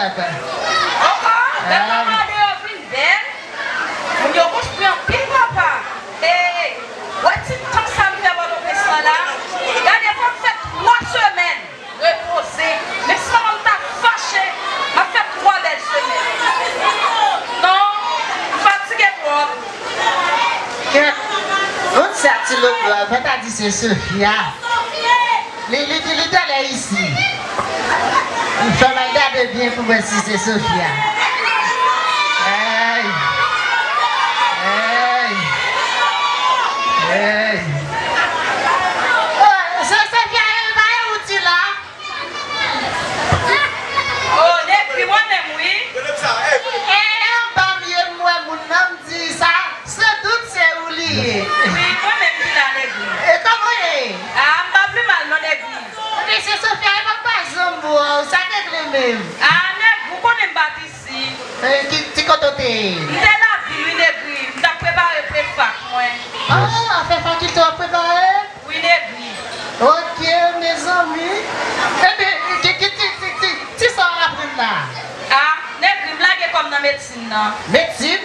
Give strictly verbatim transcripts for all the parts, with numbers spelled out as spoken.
Oh, oh, bèl papa deyò vin bèl. Moun yo konstwi anpil papa. Ey, wè ti tan sa m fè Pòtoprens lan la. Gade, fò m fè twa semèn repoze. Menm si manman m ta fache, m ap fè twa bèl semèn. Non, m fatige twòp. Kèt, kont sa ti lobo a, fò ta di se Sofia. Li, li, li, li talè isi. Fè m al gade byen pou wè si se Sofia. Ey! Ey! Ey! Oh, se Sofia, e pa e ou ti la? Oh, Negri, mwen menm, wi. E anba m ye m wè moun nan, m di sa, san dout se ou li ye. Wi, mwen menm ki la, Negri. E kòman w ye? Ah, m pa pi mal non, Negri. Mesye Sofia, e pa pa janm wè w, sa regle menm? Ah, Negri, ou konnen m pa t isi. E, ki, ki kote w te ye? M te lavil, wi, Negri. M t ap prepare pou fak mwen. Ah, afè fakilte w ap prepare? Wi, Negri. Ok, mezanmi. Ebyen, ki, ki, ki, ki, ki, ki sa w aprann la? Ah, Negri, m lage kò m nan medsin nan. Medsin?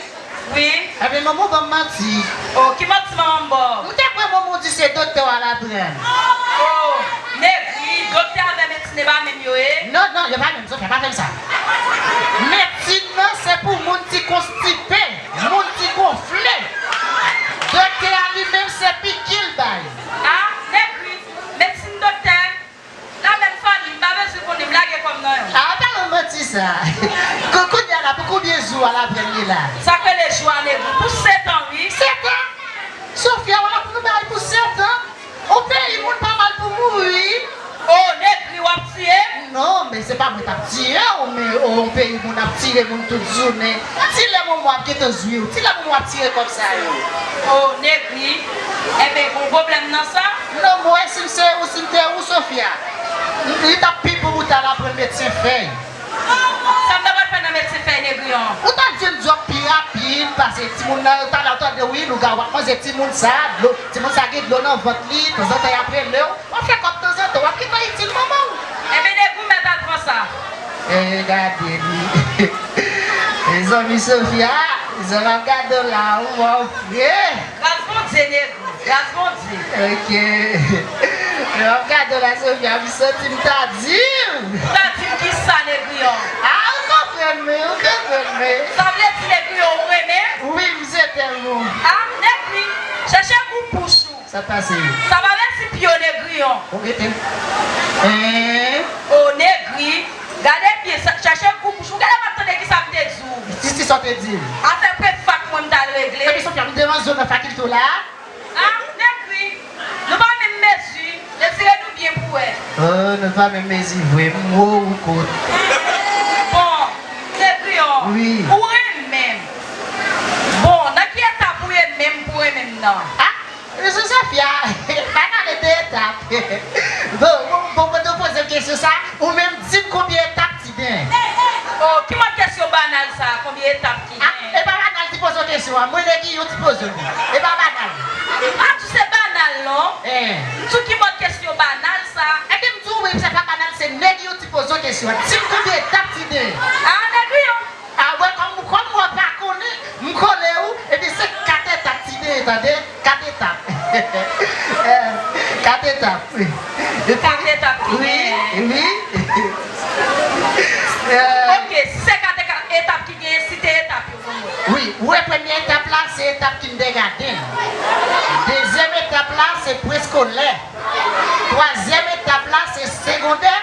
Wi. Ebyen, manman w ban m manti. Oh, ki manti manman m ba w? M te kwè manman w di se doktè w al aprann. Oh, Negri, doktè avè medsin e pa menm yo ye? Non, non, yo pa menm, Sofia, pa fè m sa. Medsin nan, se pou moun ki konstipe, moun ki gonfle. Doktè a li menm, se piki l bay. Ah, Negri, medsin doktè. La menm fanmi, m pa bezwen konnen, m lage kò m nan yo. Ah, pa yon manti sa. Kou-, kounye a la, pou konbyen jou w al aprann li la? Sa k rele jou a, Negri? Pou sèt an, wi. Sèt an? Sofia, w al aprann yon bagay pou sèt an? On peyi moun pa mal pou mouri. Oh, Negri, w ap tiye m? Non, men se pa mwen k ap tiye w, men on peyi moun ap tire moun tout jounen. Ti lè manman w ap gentan jwi w, ti lè manman w ap tire kòb sa yo. Oh, Negri, enben, gon pwoblèm nan sa? Non, mwen, si m se ou, si m te ou, Sofia, li t ap pi bon pou w t al aprann medsen fèy. Sa m ta pral fè nan medsen fèy, Negri an? Ou t ap jwenn djòb pi rapid pase timoun nan, talè w tande, wi, lougawou ap manje timoun sa, dlo, timoun sa gen dlo nan vant li, tanzantan y ap rele w. W ap fè kòb tanzantan, w ap gentan itil manman w. Enben, Negri, w mèt al pran sa. E, gade li. Mezanmi, Sofia, jan m ap gade w la, ou move. Gras Bondye, Negri, gras Bondye. Ok. Jan m ap gade w la, Sofia, m santi m ta di w. Ou ta di m kisa, Negri an? Ah, ou konprann mwen, ou konprann mwen. Sa vle di, Negri an, ou renmen? Wi, m se tèlman. Ah, Negri, chèche gou bouch ou. Sa pase? Sa pa resi pi yo, Negri an. Ou rete. Hein? Oh, Negri. Gade byen, sa, chèche gou bouch ou. Gade, pa tande kisa m te di w. Titi, sa w te di m? Afè prefak mwen m t al regle. Epi Sofia, m te nan zòn nan fakilte w la. Ah, Negri. Nou pa menm mezi. Retire nou byen pou wè. Oh, nou pa menm mezi vre. M wo ou kout. Bon, Negri an. Wi. Ou renmen m. Bon, nan ki etap ou ye menm pou renmen m nan? Ah, Sofia, pa pale de etap. Bon, bon, bon, pandan w poze m kesyon sa, ou menm di m konbyen etap ti den. Oh, ki mòd kesyon banal sa, konbyen etap ki gen? Ah, e pa banal ti poze w kesyon an, mwen Negri an ti poze l. E pa banal. M pa di w se banal non. Eh. M di w ki mòd kesyon banal sa. Ebyen m di w wi, se pa banal, se Negri an ti poze w kesyon an. Di m konbyen etap ti den. Ah, Negri an. Ah, wè, kòm, kòm mwen pa konnen, m kole ou, epi se kat etap ti den, tande? Kat etap. Eh, kat etap, wi. Epi, kat etap ki wi, gen. Wi. Eh. Ok, si se kat etap ki gen, site etap yo pou mwen. Wi, ou wè premye etap la, se etap kindergarten. Dezyèm etap la, se preskolè. Twazyèm etap la, se segondè.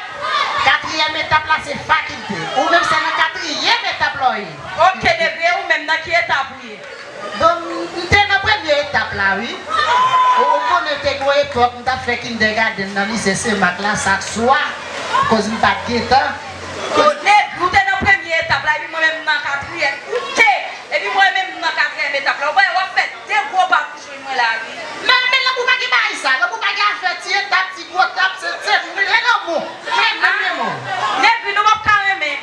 Katriyèm etap la, se fakilte. Ou menm, se nan katriyèm etap la w ye. Ok, Negri, ou menm, nan ki etap ou ye? Bon, m te nan premye etap la, wi. Ou, ou konnen, te gon epòk, m t ap fè kindergarten nan lise Senmak la, chak swa, koz m pa t gen tan. Oh, Negri, ou te nan premye etap la, epi mwen menm, m nan katriyèm. Ou te, epi mwen menm, m nan katriyèm etap la. Ou wè, w ap fè de gwo pa pou jwenn mwen la, wi. Men, men, lanmou pa gen bagay sa. Lanmou pa gen afè ti etap, ti gwo tap, se, se, men, lanmou. Men, men, men, non. Negri, nou p ap ka renmen.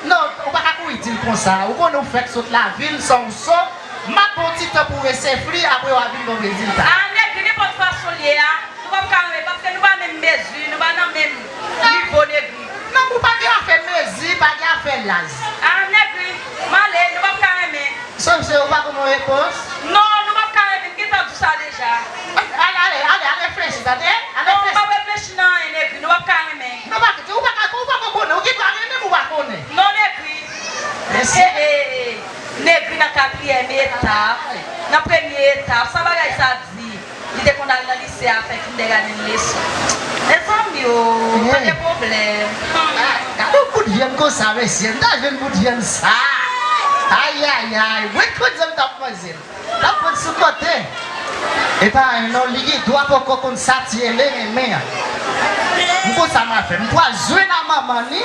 Non, ou pa ka kouri di l konsa. Ou konnen ou fèk sot lavil, san ou so. M ap ba w ti tan pou w resefli, apre w a vin ban m rezilta. Ah, Negri, nenpòt fason l ye a, nou p ap ka renmen, paske nou pa menm mezi, nou pa nan menm nivo, Negri. Non, ou pa gen afè mezi, pa gen afè Laz. Ah, Negri, m ale, nou p ap ka renmen. Sòsye, ou pa konn yon repons? Non, nou p ap ka renmen, m gentan di w sa deja. Ale, ale, ale, al reflechi, tande? Al reflechi. Non, m p ap reflechi nan anyen, Negri, nou p ap ka renmen. Non, pa kite, ou pa ka, ou pa ka konnen, ou gen dwa renmen, men ou pa konnen. Non, Negri. Mesye. Eh, eh, eh. Negri nan katriyèm etap, nan premye etap, sa bagay sa di? Li te konn al nan lise a fè kindergarten leson. Mezanmi o, pa gen pwoblèm. Ah, gade yon bout vyann konsa, mesye. M ta jwenn bout vyann sa. Ayayay, mwen t konn jan m t ap manje l. L ap pran sou kote. E pa anyen non, li gen dwa poko konn sa ti ele renmen an. M konn sa m a fè. M pral jwenn a manman li.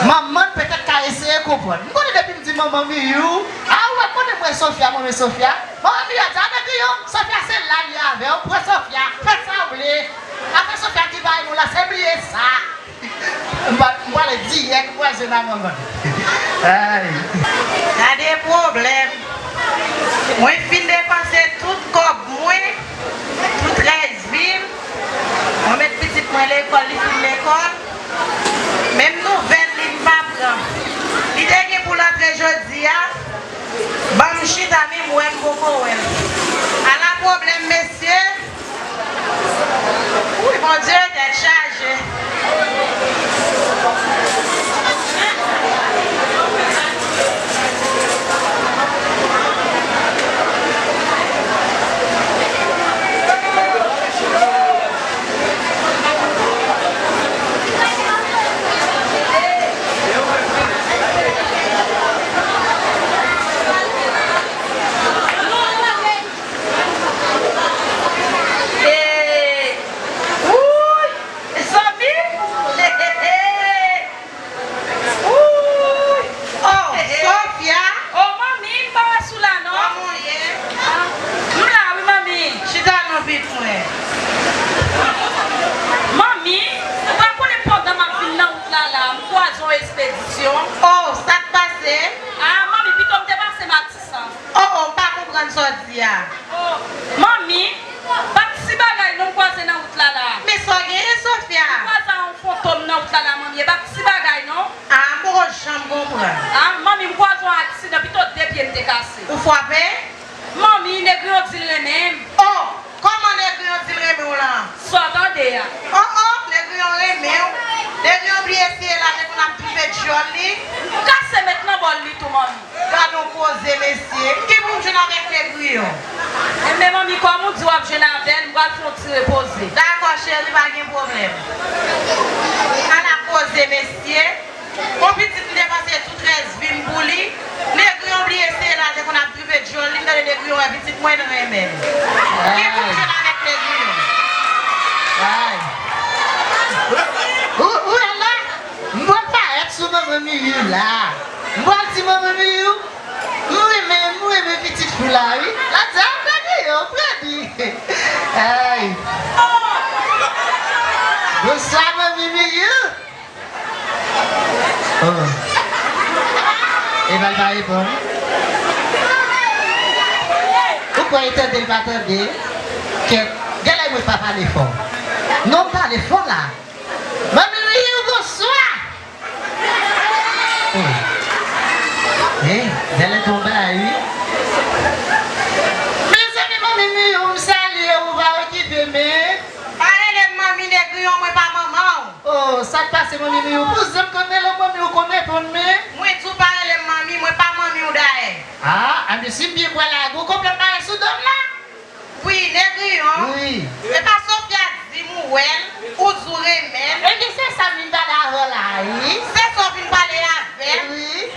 Manman l petèt ka eseye konprann. M konnen depi m di manman Miyou, a ou wè konnen mwen Sofia, mwen men Sofia. Manman Miyou a di, a Negriyon, Sofia se la li avè w, pran Sofia, fè sa w vle. Afè Sofia ki bay nou la, se bliye sa. M pa, m prale dirèk, m prale jwenn a manman. Ay. Gade pwoblèm. Mwen fin depanse tout kòb mwen, tout rès vi m. Mwen met pitit mwen lekòl, li fin lekòl. Menm nouvèl li m pa pran. Li te gen pou l antre jodi a. Ban m chita, men m wè m poko wè l. Ala pwoblèm, mesye. Wi, Bondye, tèt chaje. Eh, wouy, zanmi. Wouy. Oh, Sofia. Oh, manmi, m pa wè sou la, non. Kòman w ye? Ah, m la, wi, manmi. Chita non, pitit mwen. Manmi, ou pa konnen pandan m ap vin nan wout la, la, m kwaze yon espedisyon. Oh, sa k pase? Ah, manmi, pito m te pase Matisan. Oh, oh, m pa konprann sa w di a. Oh, manmi, pa ti bagay non m kwaze nan wout la la. Men sa w genyen, Sofia? M kwaze a yon fantom nan wout la la, manmi. E pa ti bagay non. Ah, m poko janm konprann. Ah, manmi, m kwaze yon aksidan, pito de pye m te kase. Ou frape? Manmi, Negriyon di l renmen m. Oh, kòman Negriyon di l renmen w lan? Sa w tande a? Oh, oh, Negriyon renmen w. Negriyon bliye si e la te konn ap drive djòl li. M kase met nan bòl li tou, manmi. Gad on koze, mesye. M gen pou m jwenn avèk Negriyon. Enben, manmi, kòm ou di w ap jwenn avè l, m pral fè yon ti repoze. Dakò, cheri, pa gen pwoblèm. Ala koze, mesye. Bon, pitit, m depanse tout rès vi m pou li. Negriyon bliye se la te konn ap drive djòl li, m tande Negriyon wè pitit mwen, l renmen l. Gen pou m jwenn avèk Negriyon. Ay. Ou, ou wè la? M pral parèt sou manman Miyou la. M pral di manman Miyou, m renmen, m renmen pitit fi la, wi. L ap di, a, Negriyon, pran li. Ay. Bonswa, manmi Miyou. Oh. Epa l pa reponn. Ou kwè li tande, l pa tande? Kèt, genlè mwen pa pale fò. Non, m pale fò la. Manmi Miyou, bonswa! Oh. Eh, genlè gon bagay, wi. Mezanmi, manmi Miyou, m salye w, ou pa okipe, men. Pa rele m manmi Negriyon, mwen pa manman w. Oh, sa k pase, manmi Miyou? Pou zanm konn rele w manmi, ou konn reponn, men. Mwen di w pa rele m manmi, mwen pa manmi w dayè. Ah, anben si m byen kwè la, gon konplè k mache sou do m la? Wi, Negriyon. Wi. E pa Sofia di m ou wè l, ou di w renmen l. Ebyen, se sa m vin pale avè w la, wi. Se sa w vin pale avè l? Wi.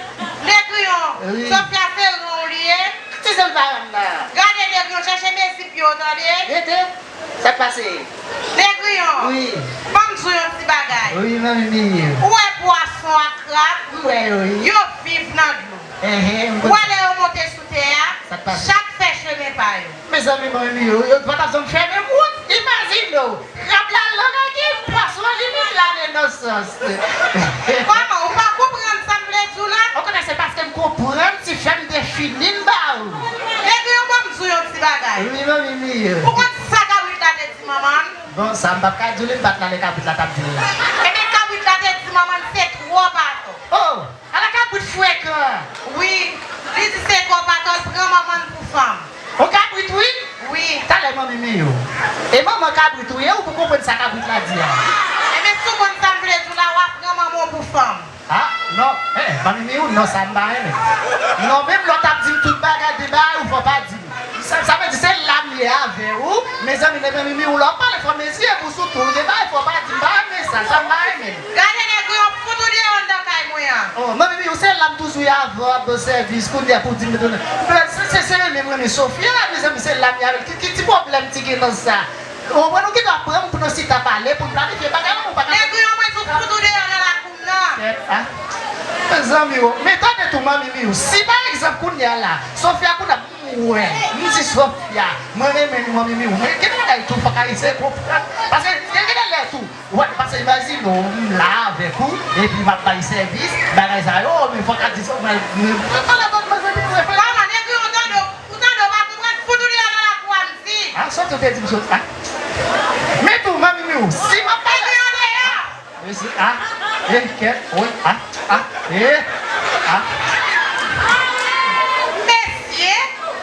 Negriyon, wi. Sofia se ran w li ye. Ki jan l pa rann nan? Gade, Negriyon, chèche mezi pye w, tande? Rete. Sa k pase? Negriyon. Wi. Ban m di w yon ti bagay. Wi, manmi Miyou. Ou wè pwason ak krab? M wè yo, wi. Yo viv nan dlo. Enhen, m konn. Ou wè lè yo monte sou tè a, sa k pase? Chak fè chemen pa yo. Mezanmi, manmi Miyou, yo pa t ap janm fèmen m wout. Imajine w, krab la lan nan gen pwason, li menm la nan sans. Kòman, ou pa konprann sa m vle di w la? Ou konnen se paske m konprann ti frè m te fini m ba ou. Negriyon, ban m di w yon ti bagay. Wi, manmi Miyou. Ou konn sa kabrit la te di manman l? Bon, sa m p ap ka di w li, m pa t la lè kabrit la t ap di l la. Ebyen, kabrit la te di manman l se twòp atò. Oh! Ala ka Frekan. Wi, li di se twòp atò l pran manman l pou fanm. On kabrit wi? Wi. Talè manmi Miyou. E manman kabrit ou ye, ou pou konprann sa kabrit la di a. Ebyen, si w konn sa m vle di w la, w ap pran manman w pou fanm. Ah, non. Eh, manmi Miyou, non, sa m pa renmen. Non, menm lè w t ap di m tout bagay de bagay ou fè w pa di m. Sa, sa vle di se la m ye avè ou. Mezanmi, manmi Miyou, lè w ap pale fò, mezye pou sou tou, ou gen bagay fò w pa di m, pa renmen sa, sa m pa renmen. Gade nèg yo fout ou deyò anndan kay mwen an. Oh, manmi Miyou, se la m toujou ye avè w ap ban sèvis, kounye a pou di m retounen. Se, se, se renmen m renmen Sofia, mezanmi, se la m ye avè l. Ki, ki ti pwoblèm ti gen nan sa? Ou wè nou gen dwa pran pou nou chita pale, pou n planifye bagay la, ou pa ka. Nèg yo mwen sou fout ou deyò nan lakou m nan. Kèt, ah. Mezanmi, oh, men tande tou, manmi Miyou, si pa egzanp kounye a la, Sofia kounye a, m wè, m di Sofia, mwen renmen nou, manmi Miyou, men gen bagay tou, fòk Ayisyen konprann. Paske, gen, gen lè tou, wè, paske imajine w, m la avèk ou, epi m ap bay sèvis, bagay sa yo, men fòk a di sa, mwen, mwen, mwen pale avèk mwen, mwen, mwen, mwen. Kòman, nèg yo tande w, ou tande w pa konprann, fout ou deyò nan lakou a, m di. Ah, sòt ou te di m sòt, ah. Men tou, manmi Miyou, si m ap pale. Nèg yo deyò. Mesye, ah, eh, kèt, wi, ah, ah, eh, ah. Mesye,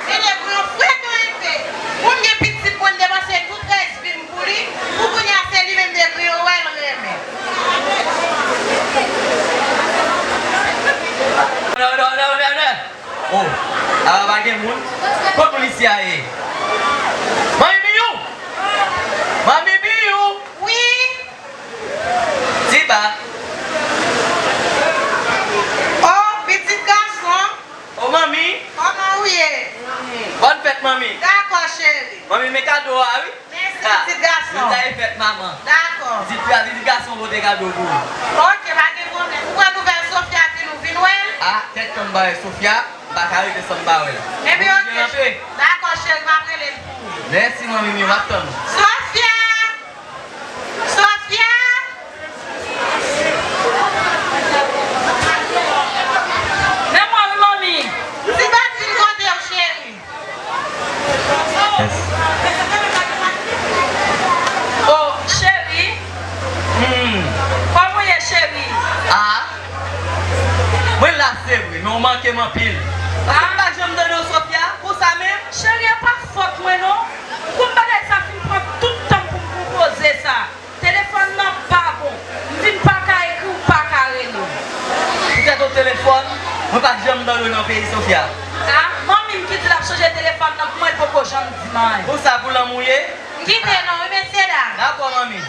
se nèg yo frekan enpe. Pou m gen pitit mwen, m depanse tout rès vi m pou li, pou kounye a se li menm nèg yo wè l renmen. Non, non, non, non, non. Oh, apa pa gen moun? Kot moun isi a ye? Manmi Miyou! Manmi Miyou! Wi! Tiba! Oh, pitit gason! Oh, manmi! Kòman ou ye? Bòn fèt, manmi! Dakò, cheri. Manmi, men kado a, wi. Mèsi, pitit gason. Jodi a e fèt manman. Dakò. Pitit, pitit gason pote kado pou ou. Oke, pa gen pwoblèm. Ou pran nouvèl Sofia di nou vin wè l? Ah, kèk tan m pa wè Sofia, m pa ka rete san m pa wè l. Ebyen, oke. Dakò, cheri, m ap rele l pou ou. Mèsi, manmi Miyou, m ap tann ou. Sofia! Sofia! Men mwen, wi, manmi. Ti bat vin kote w, cheri. Oh, cheri. Hmm. Kòman w ye, cheri? Ah. Mwen la, se vre, men w manke m anpil. Paske m pa janm tande w, Sofia, konsa menm. Cheri, e pa fòt mwen, non. Gon bagay sa fin pran tout tan m pou m konpoze sa. Telefòn nan pa bon. M vin pa ka ekri w, pa ka rele w. Poutèt yon telefòn, mwen pa janm tande w nan peyi Sofia. Ah, manmi m ki di l ap chanje telefòn nan pou mwen, l poko janm di m anyen. Konsa pou lanmou ye? M kite non, wi, mesye dam. Dakò, manmi.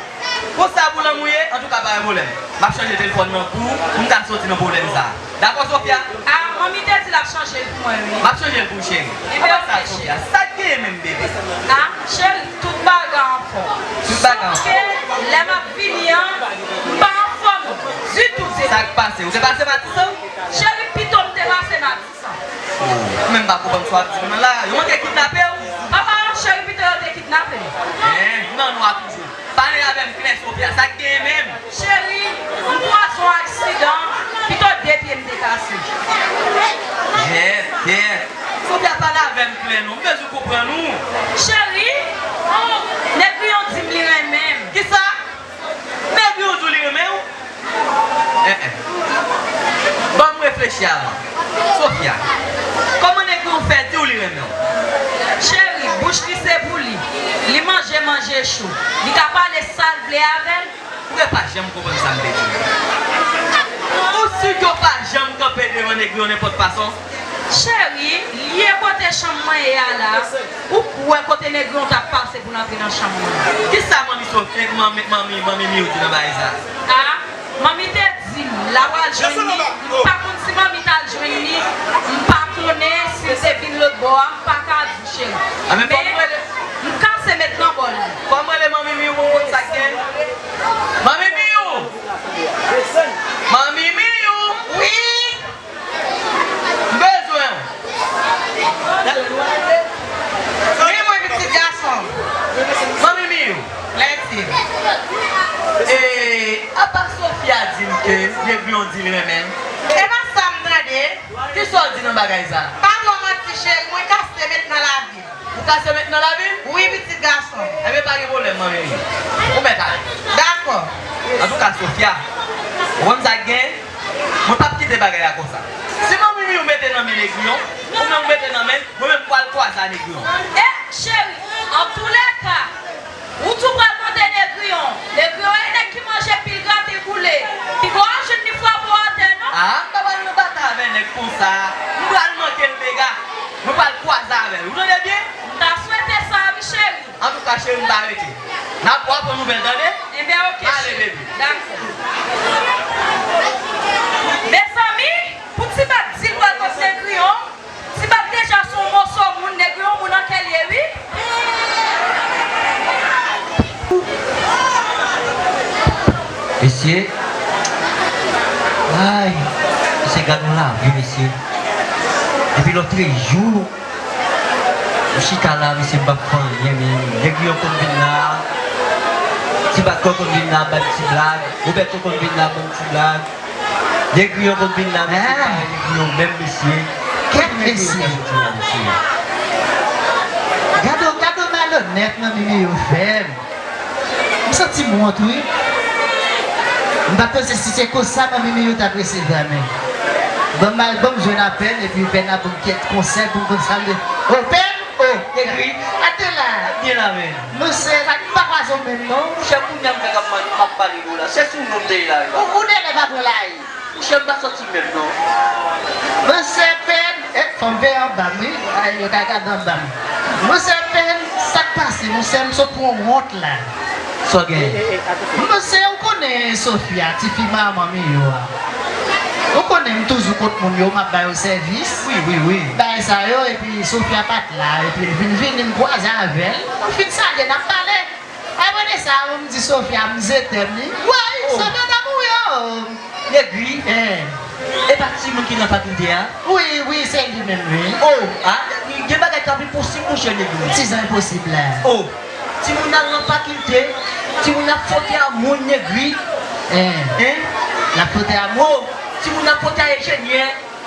Konsa pou lanmou ye? Antouka, pa gen pwoblèm. M ap chanje telefòn nan pou ou, pou m ka soti nan pwoblèm sa a. Dakò, Sofia? Ah, manmi te di l ap chanje l pou mwen, wi. M ap chanje l pou ou, cheri. Ebyen, oke, cheri. Apa sa, Sofia? Sa k genyen menm, bebe? Ah, cheri, tout bagay anfòm. Tout bagay anfòm. Sòf ke lè m ap vini an, m pa anfòm ditou, ditou. Sa k pase? Ou te pase Matisan? Cheri, pito m te pase Matisan. Oh, ou menm pa konprann sa w ap di m nan la. Yo manke kidnape w? Papa, cheri, pito yo te kidnape m. Eh, nan nwa toujou. Pale avè m klè, Sofia, sa k genyen menm? Cheri, m kwaze yon aksidan, pito de pye m te kase. Kèt, kèt. Sofia, pale avè m klè non, m bezwen konprann ou. Cheri, Negriyon di m li renmen m. Kisa? Negriyon di w li renmen w? Eh, eh. Ban m reflechi avan. Sofia, kòman Negriyon fè di w li renmen w? Cheri, bouch li se pou li. Li manje, manje cho. Li ka pale sa l vle avè l. Ou gen pa janm konprann sa m te di w. Ou si ke w pa janm kanpe devan Negriyon nenpòt fason? Cheri, li ye kote chanm mwen ye a la. Ou kwè kote Negriyon t ap pase pou l antre nan chanm mwen? Kisa manmi Sof-, eh, manmi, manmi, manmi Miyou di nan bagay sa? Ah, manmi te di m, l a pral jwenn li. M pa konn si manmi t al jwenn li. M pa konnen si l te vin lòt bò a. M pa ka di w, cheri. Ah, men fò m rele. M kase met nan bòl li. Fò m rele manmi Miyou pou m konn sa k gen. Manmi Miyou! Manmi Miyou! Wi! M bezwen w. Wi, mwen pitit gason. Manmi Miyou. Lèdi. E, apa Sofia di m ke Negriyon di l renmen l? E pa sa m tande. Kisa w di nan bagay sa? Pa twò manti, cheri, mwen kase met nan lavi. Ou kase met nan lavi m? Wi, pitit gason. Ebyen, pa gen pwoblèm, manmi Miyou. Ou mèt ale. Dakò. Antouka, Sofia, ou konn sa k gen? Mwen p ap kite bagay la konsa. Ou menm ou mete nan men, mwen menm m pral kwaze a Negriyon. E, cheri, antouleka, ou tou pral mande Negriyon. Negriyon e nèg ki manje pil graten boule. Piga w jwenn li frape w atè, non? A, m pa pral nan batay avè nèg konsa. M pral manke l dega. Mwen pral kwaze avè l. Ou tande byen? M ta swete sa, wi, cheri. Antouka, cheri, m pa rete. N ap wè, pran nouvèl, tande? Enben, oke, cheri. Ale, bebe. Dakò. Mezanmi, pou Ti Bab di l pral kot Negriyon, Ti Bab deja se yon moso moun, Negriyon moun an kè l ye, wi. Mesye, ay, mesye, gad yon lavi, mesye. Depi lòtrejou, m chita la, mesye, m p ap fè anyen, men Negriyon konn vin la, Ti Bab konn vin la, bay m ti blag, Roberto konn vin la, ban m ti blag. Negriyon konn vin la, mesye, pa Negriyon menm, mesye. Kèt, mesye. Gade, gade malonèt manmi Miyo fè m. M santi m wont, wi. M pa t panse si se konsa manmi Miyo t ap resevwa m. Ban m al, ban m jwenn a Pèn, epi Pèn ap ban m kèk konsèy pou m konn sa m dwe. O, Pèn! O, Negri. Atè la. Byen la, men. Monchè, sa ki pa kwaze w menm, non. Monchè, kounye a m fèk ap, m ap pale de w la. Se sou non m te ye la, wi, papa. Ou, ou de lè pa pran layi. Monchè, m pa sòti menm, non. Monchè, Pèn, e, fò m veye anba m, wi. Ay, yo ka gade anba m. Monchè, Pèn, sa k pase? Monchè, m sot pran wont la. Sa w gen? Monchè, ou konnen Sofia, tifi manman Miyo a. Ou konnen m toujou kot moun yo, m ap ba yo sèvis. Wi, wi, wi. Bagay sa yo, epi Sofia pa t la, epi l vin vini, m kwaze avè l. Nou fin salye, n ap pale. Apre de sa, m di Sofia, m je t'aime li. Woy, Sofia ta mouri, o. Negri? E pa timoun ki nan fakilte a? Wi, wi, se li menm, wi. O, a, Negri, gen bagay k ap enposib, monchè, Negri. Ti jan enposib la. O, timoun nan nan fakilte, timoun nan ap fwote a moun, Negri. Hein? L ap fwote a moun? O, timoun nan ap fwote a enjenyè.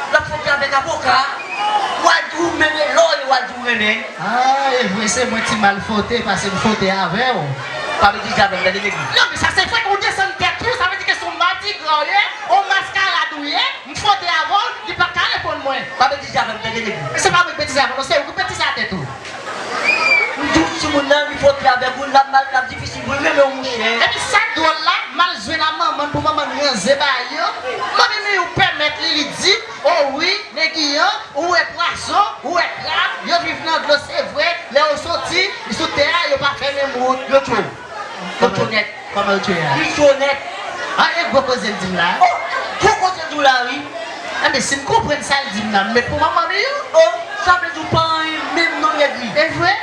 L ap fwote avèk avoka. W al di w menm e lòyè, w al di w renmen. A, e vre, se mwen ki mal fwote, paske m fwote avè w. Pa betize avè m, tande, Negri. Non, men sa se fèk ou desann tèt ou, sa vle di ke se yon madigra w ye, yon maskarad ou ye, m fwote avè w, li pa ka reponn mwen. Pa betize avè m, tande, Negri. Se pa mwen k betize avè w, non, se ou ki betize a tèt ou. M di w timoun nan, li fwote avèk ou, l ap mal, l ap difisil pou l renmen w, monchè. Epi sa k dwòl la, m al jwenn a manman l pou manman l ranze bagay yo. Manmi Miyo pèmèt li, li di, o wi, Negriyon, ou wè pwason, ou wè krab, yo viv nan dlo, se vre, lè yo soti sou tè a, yo pa fè menm wout, yo cho. Yo cho nèt. Kòman yo cho a? Li cho nèt. A, e gwo koze l di m la. O, gwo koze l di w la, wi. Enben, si m konprann sa l di m la, m met pou manman Miyo. O, sa vle di w pa anyen menm non, Negri. E vre?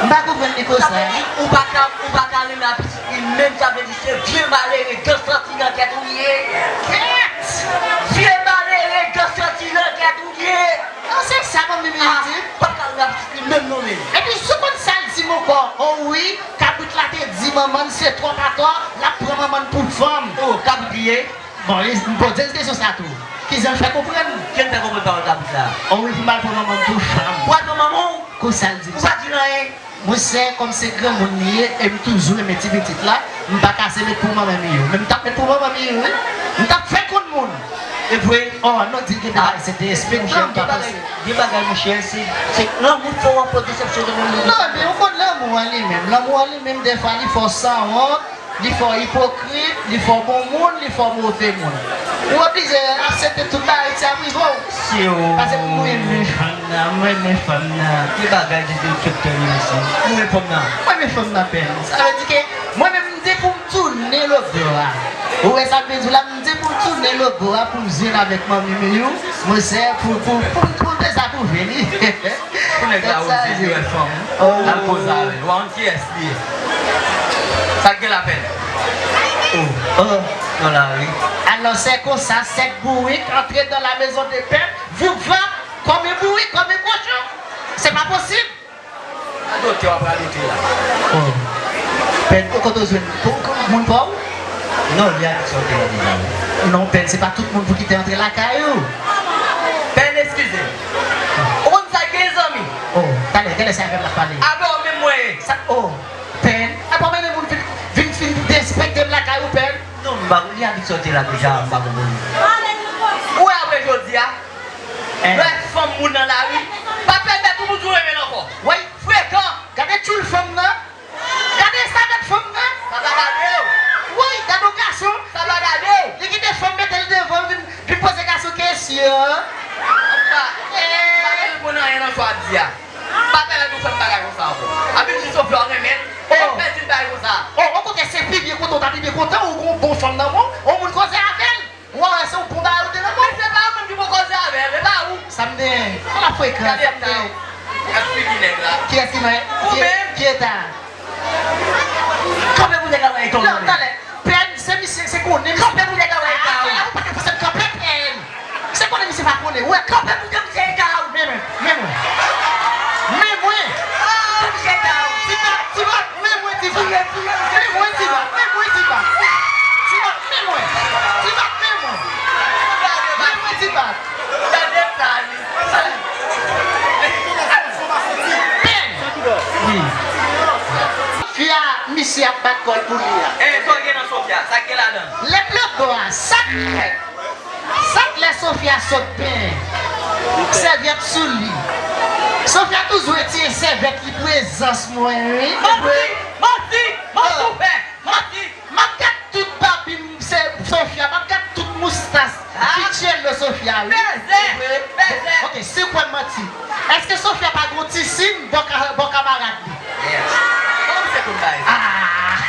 M pa konprann li konsa. Sa vle di ou pa ka, ou pa ka renmen a pitit li menm, sa vle di se vye malere, gang santi nan kèt ou ye. Kèt! Vye malere, gang santi nan kèt ou ye. An, se sa manmi Miyo di? P ap ka renmen a pitit li menm non, men. Epi si w konn sa l di m ankò, o wi, kabrit la te di manman l se twòp atò, l ap pran manman l pou fanm. O, kabrit li ye? Bon, e, m poze l kesyon sa tou. Kijan l fè konprann? Kijan l fè konprann pawòl kabrit la? O wi, pou m al pran manman m pou fanm. Ou al pran manman w? Konsa l di m. Ou pa di l anyen? Monchè, kòm se granmoun li ye, e m toujou renmen ti pitit la, m pa kase met pou manman Miyo. Men m t ap met pou manman Miyo, wi. M t ap fè konn moun. E vre? O, non, di l gen bagay, se derespektan, m pa panse. Gen bagay, monchè, se, se lanmou fè w anfòs desepsyon nan moun. Non, men ou konn lanmou an li menm. Lanmou an li menm, dèfwa, li fè w sanwont. Li fè w ipokrit, li fè w bon moun, li fè w move moun. Ou oblije aksepte tout bagay ki ap rive w. Mesye o. Pase pou mwen renmen fanm nan, mwen renmen fanm nan. Ki bagay de, de, de, de, mesye. Ou renmen fanm nan? Mwen renmen fanm nan, Pèn. Sa vle di ke mwen menm, m di pou m tounen lòt bò a. Ou wè sa m vle di w la, m di pou m tounen lòt bò a pou m jwenn avèk manmi Miyo. Monchè, pou, pou, pou, pou m dezapwouve li. Pou nèg la oze, li wè fanm, l al koze avè l. W a konn kiyès li ye. Sa k gen la, Pèn? O, o, nan lari. Alò, se konsa, sèt bourik antre dans la maison de Pèn, voup vap, kòm yon bourik, kòm yon kochon. Se pa posib. Radote w ap radote la. O. Pèn, ou kote w jwenn pou, pou moun pa w? Non, li abitye antre la deja, wi. Non, Pèn, se pa tout moun pou kite antre lakay ou. Pèn, eskize m. Ou konn sa k gen zanmi? O, talè, genlè se avè m l ap pale. Avè w menm mwen ye. Sa, o, Pèn, apa w mennen moun vin, vin, vin derespekte m lakay ou, Pèn? Non, m pa, li abitye antre la deja, m pa konprann. Ou wè apre jodi a, Hein? Lè Fanm moun nan lari, pa pèmèt ou pou di w renmen l ankò. Woy, frekan. Gade tchoul fanm nan. Gade sa gad fanm nan. Sa pa gade w. Woy, gade yon gason. Sa pa gade w. Li kite fanm mete l devan l vin, vin poze gason kesyon. Apa, pa gen bon anyen nan sa w ap di a. Pa pèmèt ou fè m bagay konsa ankò. Api di Sofia w renmen l. Ou pèdi l bagay konsa. Oh, okontrè, se pi byen kontan, w ta pi byen kontan ou gon bon fanm nan men w, yon moun koze avè l. Ou wè se yon bon bagay ou te nan men w. Men se pa ou menm ki pou koze avè l, e pa ou. Sa m te, ala frekan, sa m te. Gade eta w. Gad figi nèg la. Kiyès ki nan, ou ki, menm. Ki eta? Kanpe pou nèg la wè eta w. Non, talè. Pèn, se misye, se konnen misye. Kanpe pou nèg la wè eta w. Ah, ou pa te fòse m kanpe, Pèn. Se konnen misye pa konnen. Ou wè, kanpe pou nèg la wè eta w. Men mwen, men mwen. Men mwen. Ah, misye eta w. Ti bak, ti bak. Men mwen, Ti Bak. Men mwen, Ti Bak. Men mwen, Ti Bak. Ti Bak, men mwen. Ti Bak, men mwen. Men mwen, Ti Bak. Gade sa li. Pèn. Wi. Fi a, misye ap bat kò l pou li a. Eh, sa w gen nan Sofia? Sa k gen ladan? Lèt lòt bò a, sa k fèt? Sa k lè Sofia sot benyen? Sèvyèt sou li. Sofia toujou retire sèvyèt li prezans mwen, wi. Manti! Manti! Manti ou fè! Manti! M ap gad tout babi m, se Sofia. M ap gad tout moustas. Ah. Ki tchelo Sofia, wi. Bèzè! Bèzè! Ok, si w kwè m manti, èske Sofia pa gon ti sin bò ka-, bò kamarad li? Yes. Kòman misye konn bagay sa? Ah!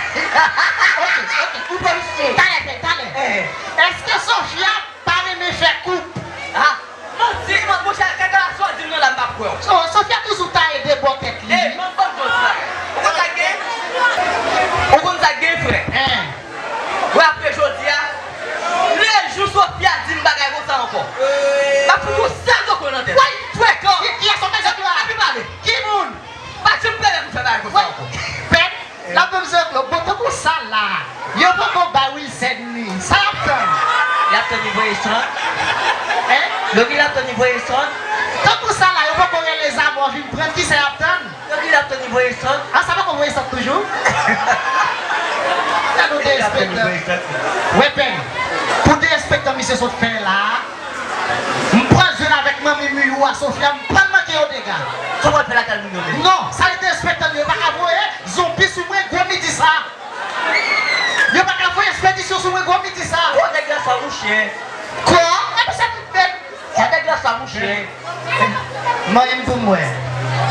Ok, ok, ou pran misye. Talè, talè, talè. Eh. Èske Sofia pa renmen fè koup? Ah! Manti, man, monchè, kaka sa w di m nan la, m pa kwè w. So, Sofia toujou taye de bò tèt li. Eh, man, ban m di w ti bagay. Ou konn sa k gen? Ou konn sa k gen, frè? Hein. Wè, apre jodi a, lejou Sofia di m bagay konsa ankò, m ap fout yon sèl gwo kou nan tèt ou. Woy! Frekan! Ki, kiyès ou bezwen la? Epi pale. Ki moun? Pa janm pèmèt m fè bagay konsa ankò. Pèn, l ap ban m zòklò. Bon, tankou sa la, yo poko bay Wilson li. Sa y ap tann? Y ap tann li voye sant. Hein? Yo di l ap tann li voye sant. Tankou sa la, yo poko rele Zamò vin pran l, kisa y ap tann? Yo di l ap tann li voye sant. Ah, sa poko voye sant toujou? Gade yon derespektan. Wè Pèn, pou derespektan misye sot fè la, m pral jwenn avèk manmi Miyou a Sofia, m pral manke yo dega. Sa w pral fè lakay moun yo menm? Non, sa derespektan yo pa ka voye zonbi sou mwen gwo midi sa. Yo pa ka voye ekspedisyon sou mwen gwo midi sa. Kwa nèg la sa mouche? Kwa? Epi sa tout bèl. Kwa nèg la sa mouche? Manyen m pou mwen.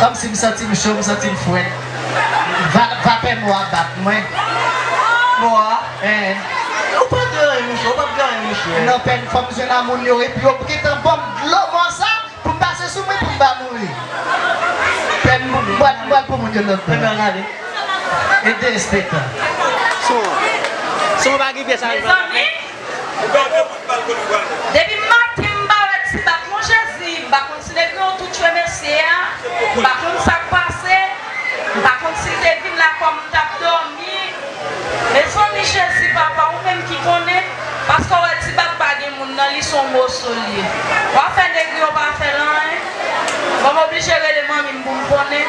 Kòmsi m santi m cho, m santi m frèt. Va-, vapè mò a bat mwen. Mò a? Hein. Ou pa gen anyen, mouche, ou pa gen anyen, mouche. Non, Pèn, fò m jwenn a moun yo, epi yo gentan ban m dlo mò sa, pou m pase sou mwen, pou m pa mouri. Pèn, m pral, m pral pou moun yo lòt bò. Pèn, ann ale. E derespektan. Son, son pa gen pyès a rive. Mezanmi, depi maten m pa wè Ti Bak, mon Jezi, m pa konn si Negriyon tou tchwe mesye a, m pa konn sa k pase, m pa konn si l te vin la kòm m t ap dòmi. Mezanmi, Jezi, papa, ou menm ki konnen, paske w wè Ti Bak pa gen moun nan, li se yon moso l ye. W ap fè Negriyon pa fè l anyen. Bon, m oblije rele manmi m pou m konnen.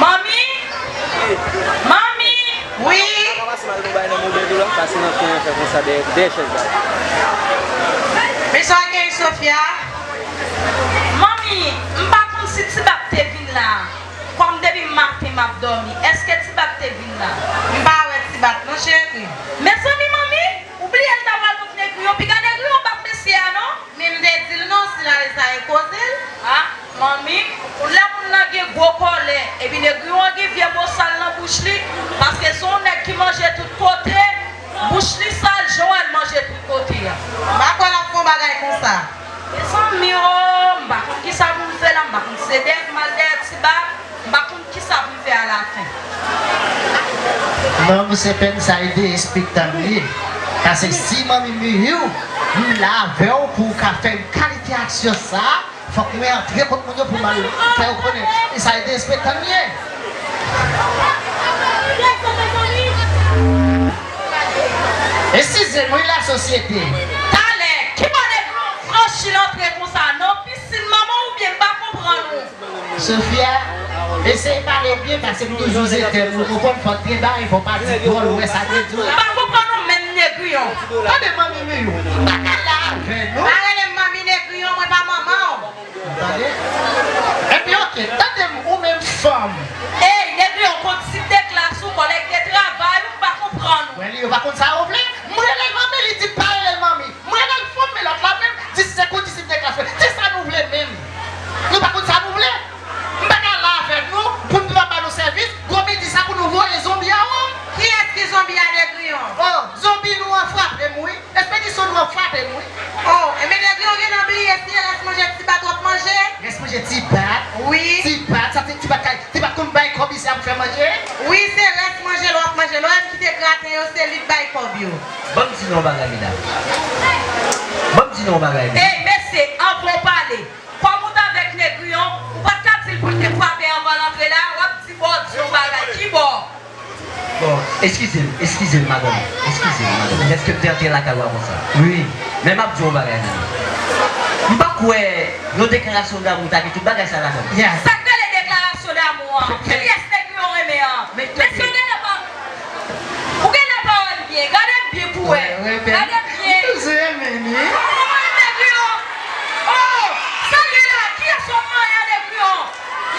Manmi! Manmi! Wi! Pase nan kwen an fè konsa dèyè, dèyè chèz la. Men sa w genyen, Sofia? Manmi, m pa konn si Ti Bak te vin la. Kòm depi maten m ap dòmi, èske Ti Bak te vin la? M pa wè Ti Bak non, cheri. Mezanmi, manmi, ou bliye l ta pral kot Negriyon, piga Negriyon bat mesye a non. Men m te di l non, si l ale sa e koze l. Ah, manmi, lè moun nan gen gwo kòlè, epi Negriyon an gen vye mo sal nan bouch li, paske se yon nèg ki manje tout kote, bouch li sal, jan w wè l manje tout kote a. M pa kwè l ap fè yon bagay konsa. Mezanmi o, m pa konn kisa pou m fè la, m pa konn si se dèyè m al dèyè Ti Bak, m pa konn kisa pou m fè alafen. Non, monchè, Pèn, sa e derespektan m ye. Paske si manmi Miyou, m la avè w pou w ka fè yon kalite aksyon sa, fòk mwen antre kot moun yo pou m al fè yo konnen. E sa e derespektan m ye. Eskize m wi, lasosyete. Talè, ki bò nèg yo franchi l antre konsa? Nan pisin manman w oubyen m pa konprann ou? Sofia, eseye pale byen, paske m toujou zetèm ou, ou konn fò te bay, fò pa di dwòl, ou wè sa te di w la. M pa konprann ou menm, Negriyon. Tande manmi Miyou, m pa ka la avè nou. Pa rele m manmi Negriyon, mwen pa manman w. Tande? Epi, oke, tande m, ou menm fanm. Ey, Negriyon, kont sip de klas ou, kòlèg de travay ou, m pa konprann ou. Mwen li, yo pa konn sa yo vle. M rele l manmi, li di m pa rele l manmi. M rele l fanm, men lòt la menm, di se kou disip de klas mwen. Kisa nou vle menm? Nou pa konn sa nou vle? M pa ka la avèk nou, pou nou pa ba nou sèvis, gwo midi sa pou nou voye zonbi anwo m. Kiyès ki zonbi a, Negriyon? Oh, zonbi nou an frape m, wi. Espedisyon nou an frape m, wi. Oh, enben Negriyon gentan bliye si se rès manje ti bat w ap manje? Rès manje ti bat? Wi. Ti bat, sa se ti bat kay, ti bat konn bay kòb isi a pou fè manje? Wi, se rès manje l w ap manje. Lè w kite graten yo, se li k bay kòb yo. Ban m di nou yon bagay, medam. Ban m di nou yon bagay, medam. Ey, mesye, anvan w pale, kòm ou t avèk Negriyon, ou pa t ka di l pou l te frape anvan l antre la, w ap di bò di yon bagay. Ki bò? Bon, eskize m, eskize m, madanm. Eskize m, madanm. Èske m te antre lakay ou avan sa? Wi. Men m ap di w yon bagay, madanm. M pa kwè yon deklarasyon damou ta gen tout bagay sa ladan l. Sa k rele deklarasyon damou an? Kiyès Negriyon renmen an? Mesye, w genlè pa, ou genlè pa wè l byen. Gade m byen pou wè. Gade m byen. Ou renmen li? Ou renmen Negriyon? Oh! Sa gen la? Kiyès w ap manyen, Negriyon?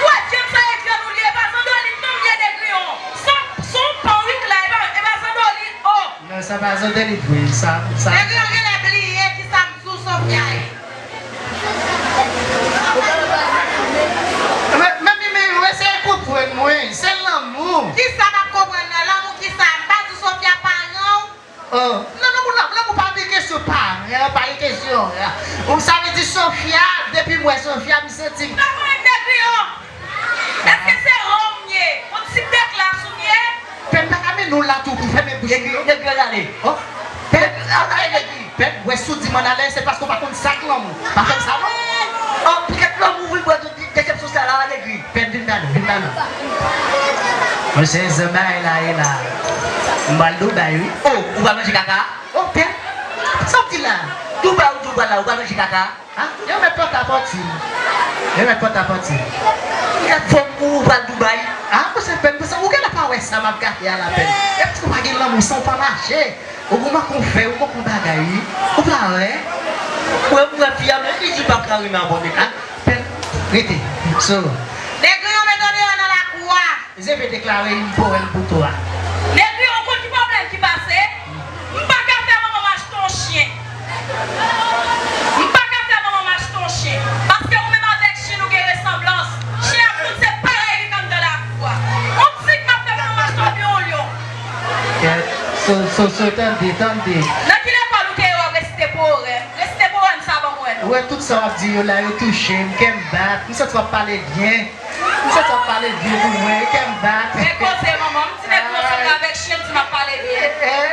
Ou wè James sa e grann ou li ye, e pa zandolit non m ye, Negriyon. Se yon, se yon pan wi k la, e pa, e pa zandolit, oh. Non, sa pa zandolit vre, sa, sa. Negriyon genlè bliye kisa m di w Sofia ye. Men, men, men, men, eseye konprann mwen, se lanmou. Kisa m ap konprann nan lanmou kisa? M pa di w Sofia paran w? Oh, non, lanmou la, lanmou pa gen kesyon paran, pa gen kesyon. Ou sa vle di Sofia, depi m wè Sofia, m santi m. Pa konn Negriyon. Èske se ran m ye? Yon ti deklas ou m ye? Pèn pa ka mennen w la tou pou fèmen bouch ou yo. Negriyon ale. Oh, pèn, ale Negri. Pèn, wè si w di m ann ale, se paske w pa konn sa k lanmou. Pa fè m sa non. Oh, poutèt lanmou vin pran tout desepsyon sa la, Negri. Pèn, vin ba nou, vin ba nou. Mesye, zanmay la e la. M pral Dubai, wi. Oh, ou pral manje kaka? Oh, pèn. Sa w di la? Dubai ou di w pral la, ou pral manje kaka? Ah, yo mèt pòt a pòti. Yo mèt pòt a pòti. Ou gen fòm pou ou pral Dubai? Ah, mesye, pèn, mesye, ou genlè pa wè sa m ap gade a la pèn. E paske w pa gen lanmou, san w pa mache. Ou gon manke w fè, ou manke w bagay, wi. Ou pa wè? Mwen, mwen, fi a, men li di pa ka renmen abòne. Ah, pèn, rete. So. Negriyon met w deyò nan lakou a. Ze vle deklare yon powèm pou twa. Negriyon, ou konn ki pwoblèm ki pase? M pa ka fè manman m achte yon chen. M pa ka fè manman m achte yon chen. Paske ou menm avèk chen nou gen resanblans. Chen ak moun se parèy li k anndan lakou a. Yon tig m ap fè manman m achte yon lyon. Kèt, so, so, so, tande, tande. Nan ki lekòl ou te ye w ap resite powèm? Resite powèm sa ban m wè non. Ou wè tout sa w ap di yo la, yo touche m, kè m bat. M santi w ap pale byen. M santi w ap pale byen pou mwen, kè m bat. Men koze manman, m di Negriyon sot avèk chen, l di m ap pale byen. Eh, eh,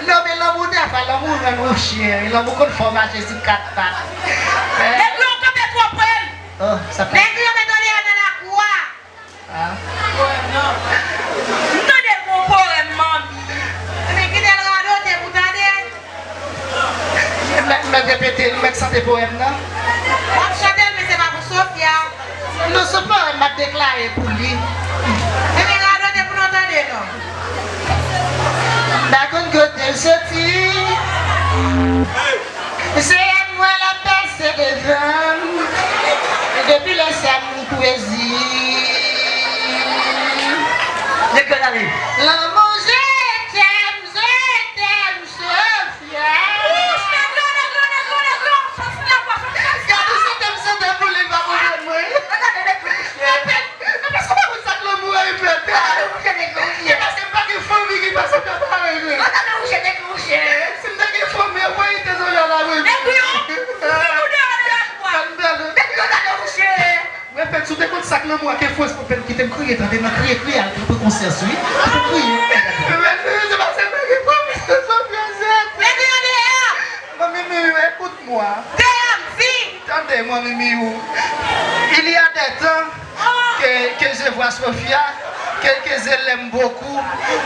non, men lanmou dèfwa, lanmou rann ou chen, lanmou konn fè w mache sou kat pat. Eh. Negriyon kanpe twò pre m. Oh, sa pa. Negriyon met w deyò nan lakou a. Ah. M tande l gon powèm, manmi. Men kite l radote pou tande. M mèt, m mèt repete l, m mèt chante powèm nan. W ap chante l, men se pa pou Sofia. Non, se powèm m ap deklare pou li. Ebyen, radote pou nou tande non. M pa konn kote l soti. Se anmwèl ap pase devan m. Depi lè sa m li pwezi. Nèg yo ale. Lanmou je t'aime, je t'aime, Sofia. Gade sante m sante pou li, l pa konprann mwen. Paske w pa konn sa k lanmou a, Ivèt. Se paske m pa gen fanmi ki pa sot nan parèy mwen. Si m te gen fanmi, mwen te zonyon la, wi. Nèg yo, fout ou deyò nan lakou a. Nèg yo gade w, cheri. Mwen, Pèn, si w te konn sa k lanmou a, ke fwans pou Pèn kite m kriye, tande, nan kriye, kriye, al pran konsyans, wi. Kite m kriye. Mwen, se paske m pa gen fanmi, se Sofia, se. Nèg yo deyò. Manmi Miou, écoute-moi. Deyò, m di. Tande, manmi Miou. Il y a des temps que, que je vois Sofia, que, que je l'aime beaucoup,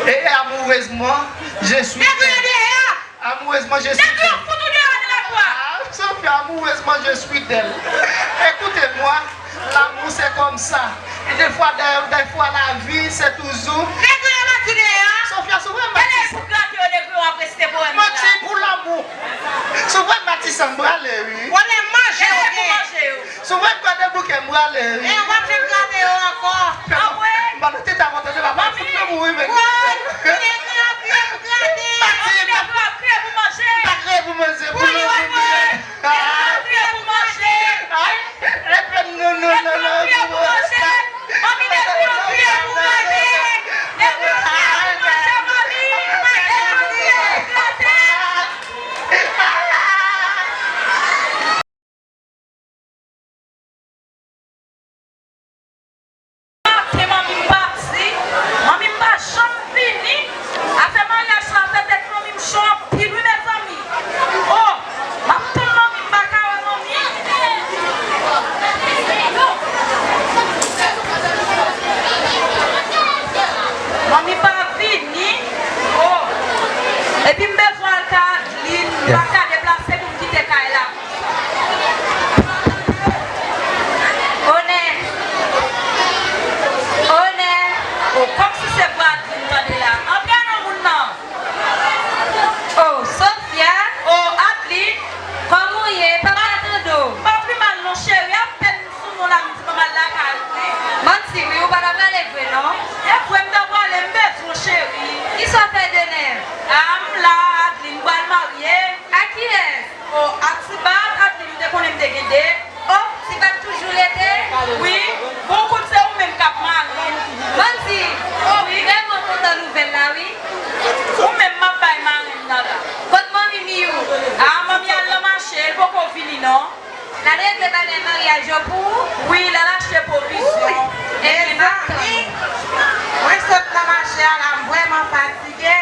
et amoureusement, je suis d'elle. Amoureusement, je suis d'elle. Ah, Sofia, amoureusement, je suis d'elle. Écoutez-moi, l'amour, c'est comme ça. Et des fois, des, des fois, la vie, c'est toujours. Sofia, souvre matisan. Manti pou lanmou. Souvre matisan, m prale, wi. Pwoblèm manje yo gen. Souvre gade Kè m prale, wi. E w ap vin grate yo ankò. Anmwey! M pa nan tete a kontan, se pa pa fout nan mouri, men. Woy! Kounye a kriye pou grate. Pati, m pa kriye pou manje. M pa kriye pou manje, pou nou, pou nou. Kriye pou manje. Ay, e fè m non, non, non, non, kriye pou manje. Manmi, nèg yo kriye pou manje. Nèg yo kriye pou manje, manmi. Nèg yo kriye pou grate. Maten manmi m pati, manmi m pa janm vini. Afè maryaj la fè tèt manmi m cho anpil wi mezanmi. Oh, m ap tann manmi m pa ka wè manmi. Manmi pa vini. Oh, epi m bezwen al kay Adeline, m pa ka deplase pou m kite kay la. Onè! Onè! Oh, kòmsi se vwa Adeline tande la. Antre non moun nan. Oh, Sofia! Oh, Adeline! Kòman w ye? Papa tande w. M pa pi mal non, cheri. Apèn m sou non la, m di m al lakay ou, wi. Manti, wi, ou pa ta prale vre, non. E vre, m ta prale, m bezwen w, cheri. Kisa w fè de nèf? Ah, m la, Adeline, m pral marye. A kiyès? Oh, a Ti Bat, Adeline, m te konnen m te gen de. Oh, Ti Bat toujou rete? Wi. Bon, ou konn se ou menm k ap mare m. Manti! Oh, wi. Vrèman kontan nouvèl la, wi. Ou menm m ap bay marenn nan la. Kot manmi Miyou? Ah, manmi al nan mache, l poko vini, non. L al regle bagay maryaj yo pou ou? Wi, l al achte pwovizyon. Ebyen, m ap tann ou. Mezanmi, mwen sot nan mache a la, m vrèman fatige.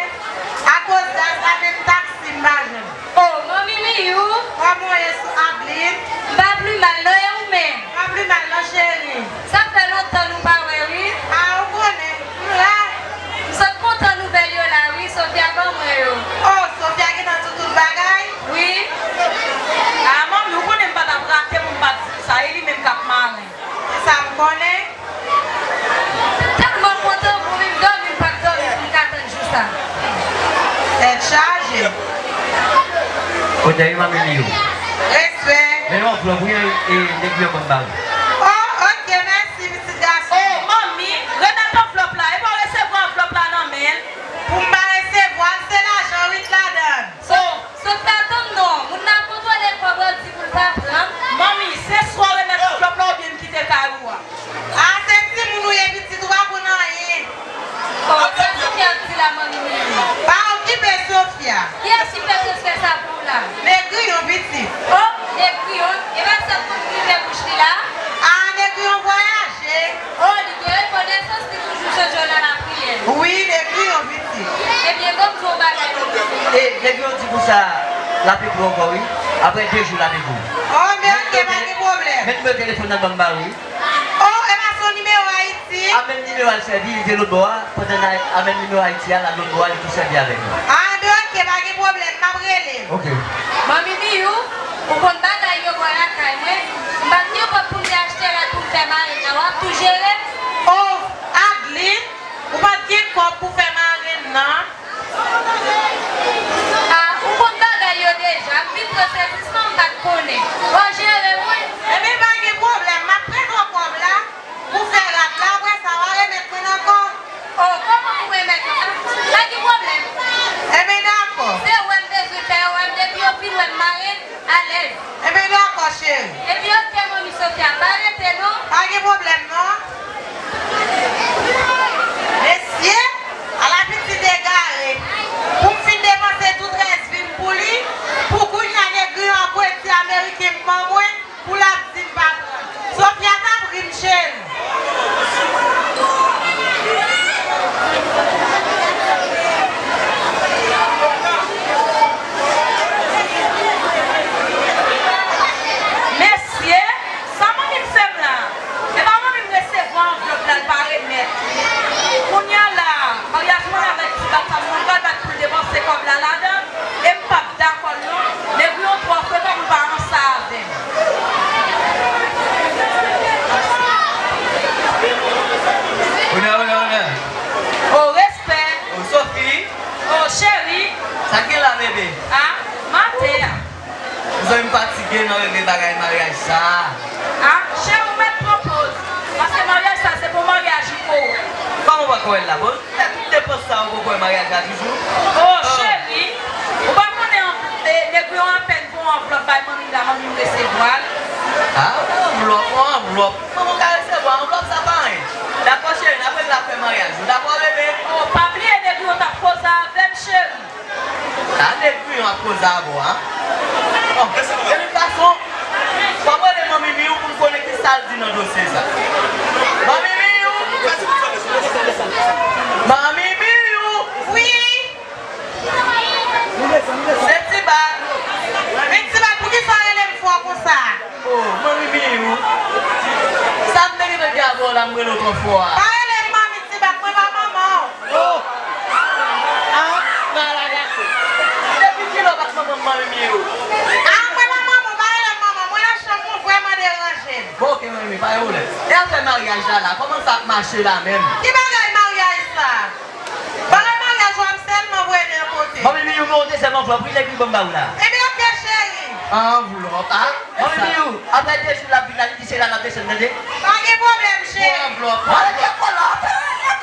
Akoz gaz la, menm taksi m pa jwenn. Oh, manmi Miyou! Kòman w ye, Adeline? M pa pli mal non, e ou menm? M pa pli mal non, cheri. Sa fè lontan nou pa wè, wi. A, ou konnen, m la. M sot kontan nouvèl yo la, wi, Sofia ban mwen yo. Oh, Sofia gentan di w tout bagay? Wi. A, manmi, ou konnen m pa t ap rate pou m pa t di w sa, e li menm k ap mare m. Se sa m konnen. Tèlman kontan pou li, m dòmi, m pa t dòmi pou m ka tann jou sa. Tèt chaje. Kote wi manmi Miyou? Respè. Men yon anvlòp, wi, e, e, nèg yo ban m ba ou. Oh, ok, mèsi, pitit gason. Oh, manmi, remèt anvlòp la. E pa w resevwa anvlòp la nan men l? Pou m pa resevwa l, se lajan, wi, k ladan l. Oh. Sofia, tann non, moun nan ap kontwole kòb, w ap di pou l pa pran. Manmi, se swa w remèt anvlòp la oubyen m kite kay ou a. A, se timoun ou ye, pitit, ou pa konn anyen. Oh, sa Sofia ap di la, manmi Miyou? Pa okipe Sofia. Kiyès ki fè transfè sa pou ou la? Negriyon, pitit. Oh, Negriyon? E pa sa k konn rive bouch li la? A, Negriyon vwayaje. Oh, li gen rekonesans, li toujou sonje w nan lapriyè. Wi, Negriyon, pitit. Ebyen, ban m di w yon bagay, manmi. E, Negriyon di pou sa, l ap ekri w ankò, wi. Apre de jou, l ap ekri w. Oh, men ok, pa gen pwoblèm. Men nimewo telefòn nan ban m ba ou, wi. Oh, e pa se yon nimewo Ayiti? A, menm nimewo a l sèvi, li te lòtbò a, pandan n a, a menm nimewo Ayiti a, l al lòtbò a, li tou sèvi avèk li. A, men ok, pa gen pwoblèm, m ap rele. Ok. Manmi Miyou, ou konn bagay yo bò lakay mwen, m pa t gen kòb pou m te achte rad pou m fè marenn nan, w ap tou jere? Oh, Adeline, ou pa t gen kòb pou fè marenn nan? A, ou konn bagay yo deja, m vin pran sezisman, m pa t konnen. W a jere, wi. Ebyen, pa gen pwoblèm, m ap pran kòb la pou fè rad la, apre sa, w a remèt mwen l ankò. Oh, kòman pou remèt mwen? A, pa gen pwoblèm. Ebyen, dakò. Se wè m bezwen fè, wè m depi yo fin wè m marenn, alèz. Ebyen, dakò, cheri. Ebyen, ok, manmi Sofia, pa rete, non. Pa gen pwoblèm, non. Mesye, ala pitit egare. Pou m fin depanse tout rès vi m pou li, pou kounye a Negriyon ap wè ti ameriken m ban mwen, pou l ap di m pa pran. Sofia t ap ri m, cheri. Mesye, sa manmi m fè m la? E pa manmi m resevwa anvlòp la, l pa remèt li. Kounye a la, maryaj mwen avèk ti bat sa, mwen pral bat pou l depanse kòb la ladan l, e m p ap dakò l non. Negriyon twò frekan pou l pa ranse avè m. Onè, onè, onè. Oh, respè. Oh, Sophie. Oh, cheri. Sa k gen la, bebe? A, maten an. Mezanmi, m fatige nan regle bagay maryaj sa a. A, cheri, ou mèt Poko wè l la. Bon, tout depans sa yo poko wè maryaj la toujou. Oh, cheri, ou pa konnen an, e, Negri an apèn voye yon anvlòp bay manmi la, manmi m resevwa l. Ah, yon anvlòp, yon anvlòp. Kòman w ka resevwa anvlòp sa pa anyen? Dakò, cheri, n ap regle afè maryaj nou. Dakò, bebe? Oh, pa bliye Negri an t ap koze avè m, cheri. Tande Griyon ap koze avè w, a? Bon, de tout fason, fò m rele Manmi Miyou pou m konnen ki sa l di nan dosye sa. Manmi Miyou! Manmi Miyou! Wi! Se Tibat. Men Tibat, poukisa w rele m fò konsa? Oh, Manmi Miyou! Sa m te gentan di avè w la, m rele w twò fò a? Pa rele m Manmi Tibat, mwen pa manman w. Oh! Ah, malad ase. Depi kilè w pa t manman m, Manmi Miyou? Ah, mwen pa manman w, pa rele m manman, mwen nan chanm ou vrèman deranje m. Bon, ok, Manmi Miyou, pa gen pwoblèm. E afè maryaj la, la, kòman sa ap mache la menm? Ki bagay maryaj sa? Bagay maryaj ou ap sèlman voye de yon kote. Manmi Miyou, gen yon dezyèm anvlòp, wi, Negri ban m ba ou la. Ebyen, ok, cheri. Anvlòp, ah? Manmi Miyou, apre de jou l ap vin la, li di se la l ap desann, tande? Pa gen pwoblèm, cheri. Pou anvlòp. Wala, kèk fwa la,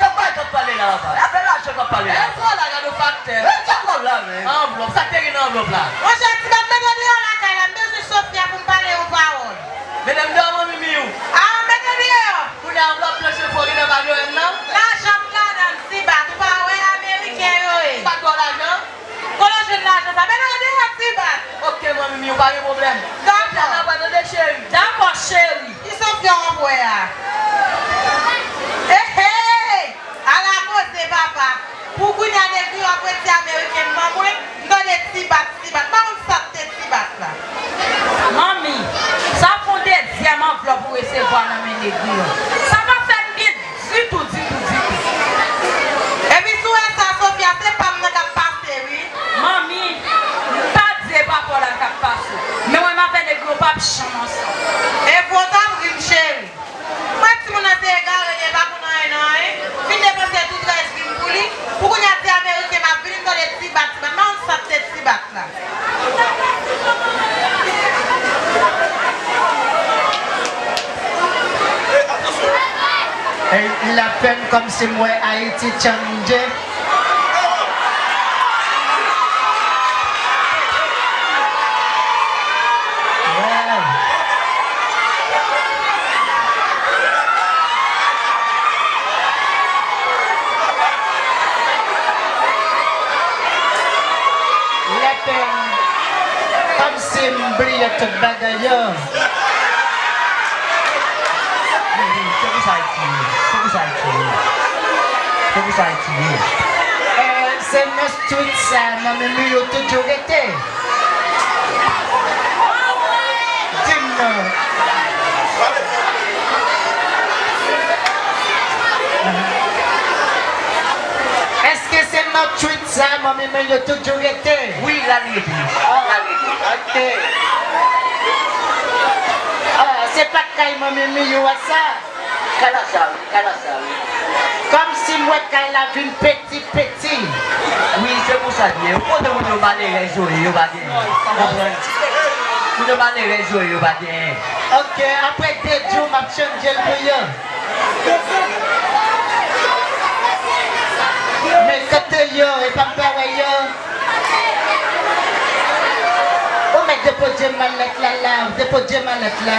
kèk bagay k ap pale la, papa. Afè lajan k ap pale la. Kèk fwa la, gade yon faktè. Kèk fwa la, men. Anvlòp, sa k te gen nan anvlòp la? Monchè, Tibat, mete deyò lakay la, m bezwen Sofia pou m pale yon pawòl. Mete m deyò, Manmi Miyou. Ah, mete deyò. Kounye a anvlòp blanch yo fò gentan pa gen nan. Lajan k ladan l, Tibat, ou pa wè ameriken yo ye. Tibat ba w lajan? Kote w jwenn lajan sa? Men nan deyò, Tibat. Ok, Manmi Miyou, pa gen pwoblèm. Dakò. N ap pral tande, cheri. Dakò, cheri. Ki Sofia w ap wè a? Hey, hey! Ala koze, papa. Pou kounye a, Negri w ap wè ti ameriken ban mwen. M tande Tibat, Tibat. Pa konn sa k te Tibat la. Manmi, sa fè yon dezyèm anvlòp ou resevwa nan men Negri an. Sa pa fè m byen ditou, ditou, ditou. Epi si w wè sa, Sofia, se pa m nan k ap pase, wi. Manmi, m pa di e pa pa w la k ap pase. Men mwen m avè Negri an p ap janm ansanm. E pou w t ap ri m, cheri. Mwen timoun nan se egare li ye, pa konn anyen nan anyen. Fin depanse tout rès vi m pou li. Pou kounye a ti ameriken m ap vini, m tande Tibat, Tibat. M pa konn sa k te Tibat la. Ey, l ap fè m kòmsi m wè Ayiti chanje. Lè pen, kòmsi m bliye tout bagay yo. Wi, wi, se konsa Ayiti ye. Se konsa Ayiti ye. Se konsa Ayiti ye. Eh, se nan street sa, Manmi Miyou toujou rete. Di m non. Èske se nan street sa, Manmi Miyou toujou rete? Wi, la li rete. La li rete. Ok. Ah, se pa kay Manmi Miyou a sa? Kay la sa, wi, kay la sa, wi. Kòmsi m wè kay la vin peti peti. Wi, se konsa l ye. Ou konnen moun yo malerèz yo ye, yo pa genyen. Ou konprann? Moun yo malerèz yo ye, yo pa genyen. Ok, apre de jou, m ap chanje l pou yo. Men kote yo, e pa m pa wè yo. Ou mèt depoze malèt la la, depoze malèt la.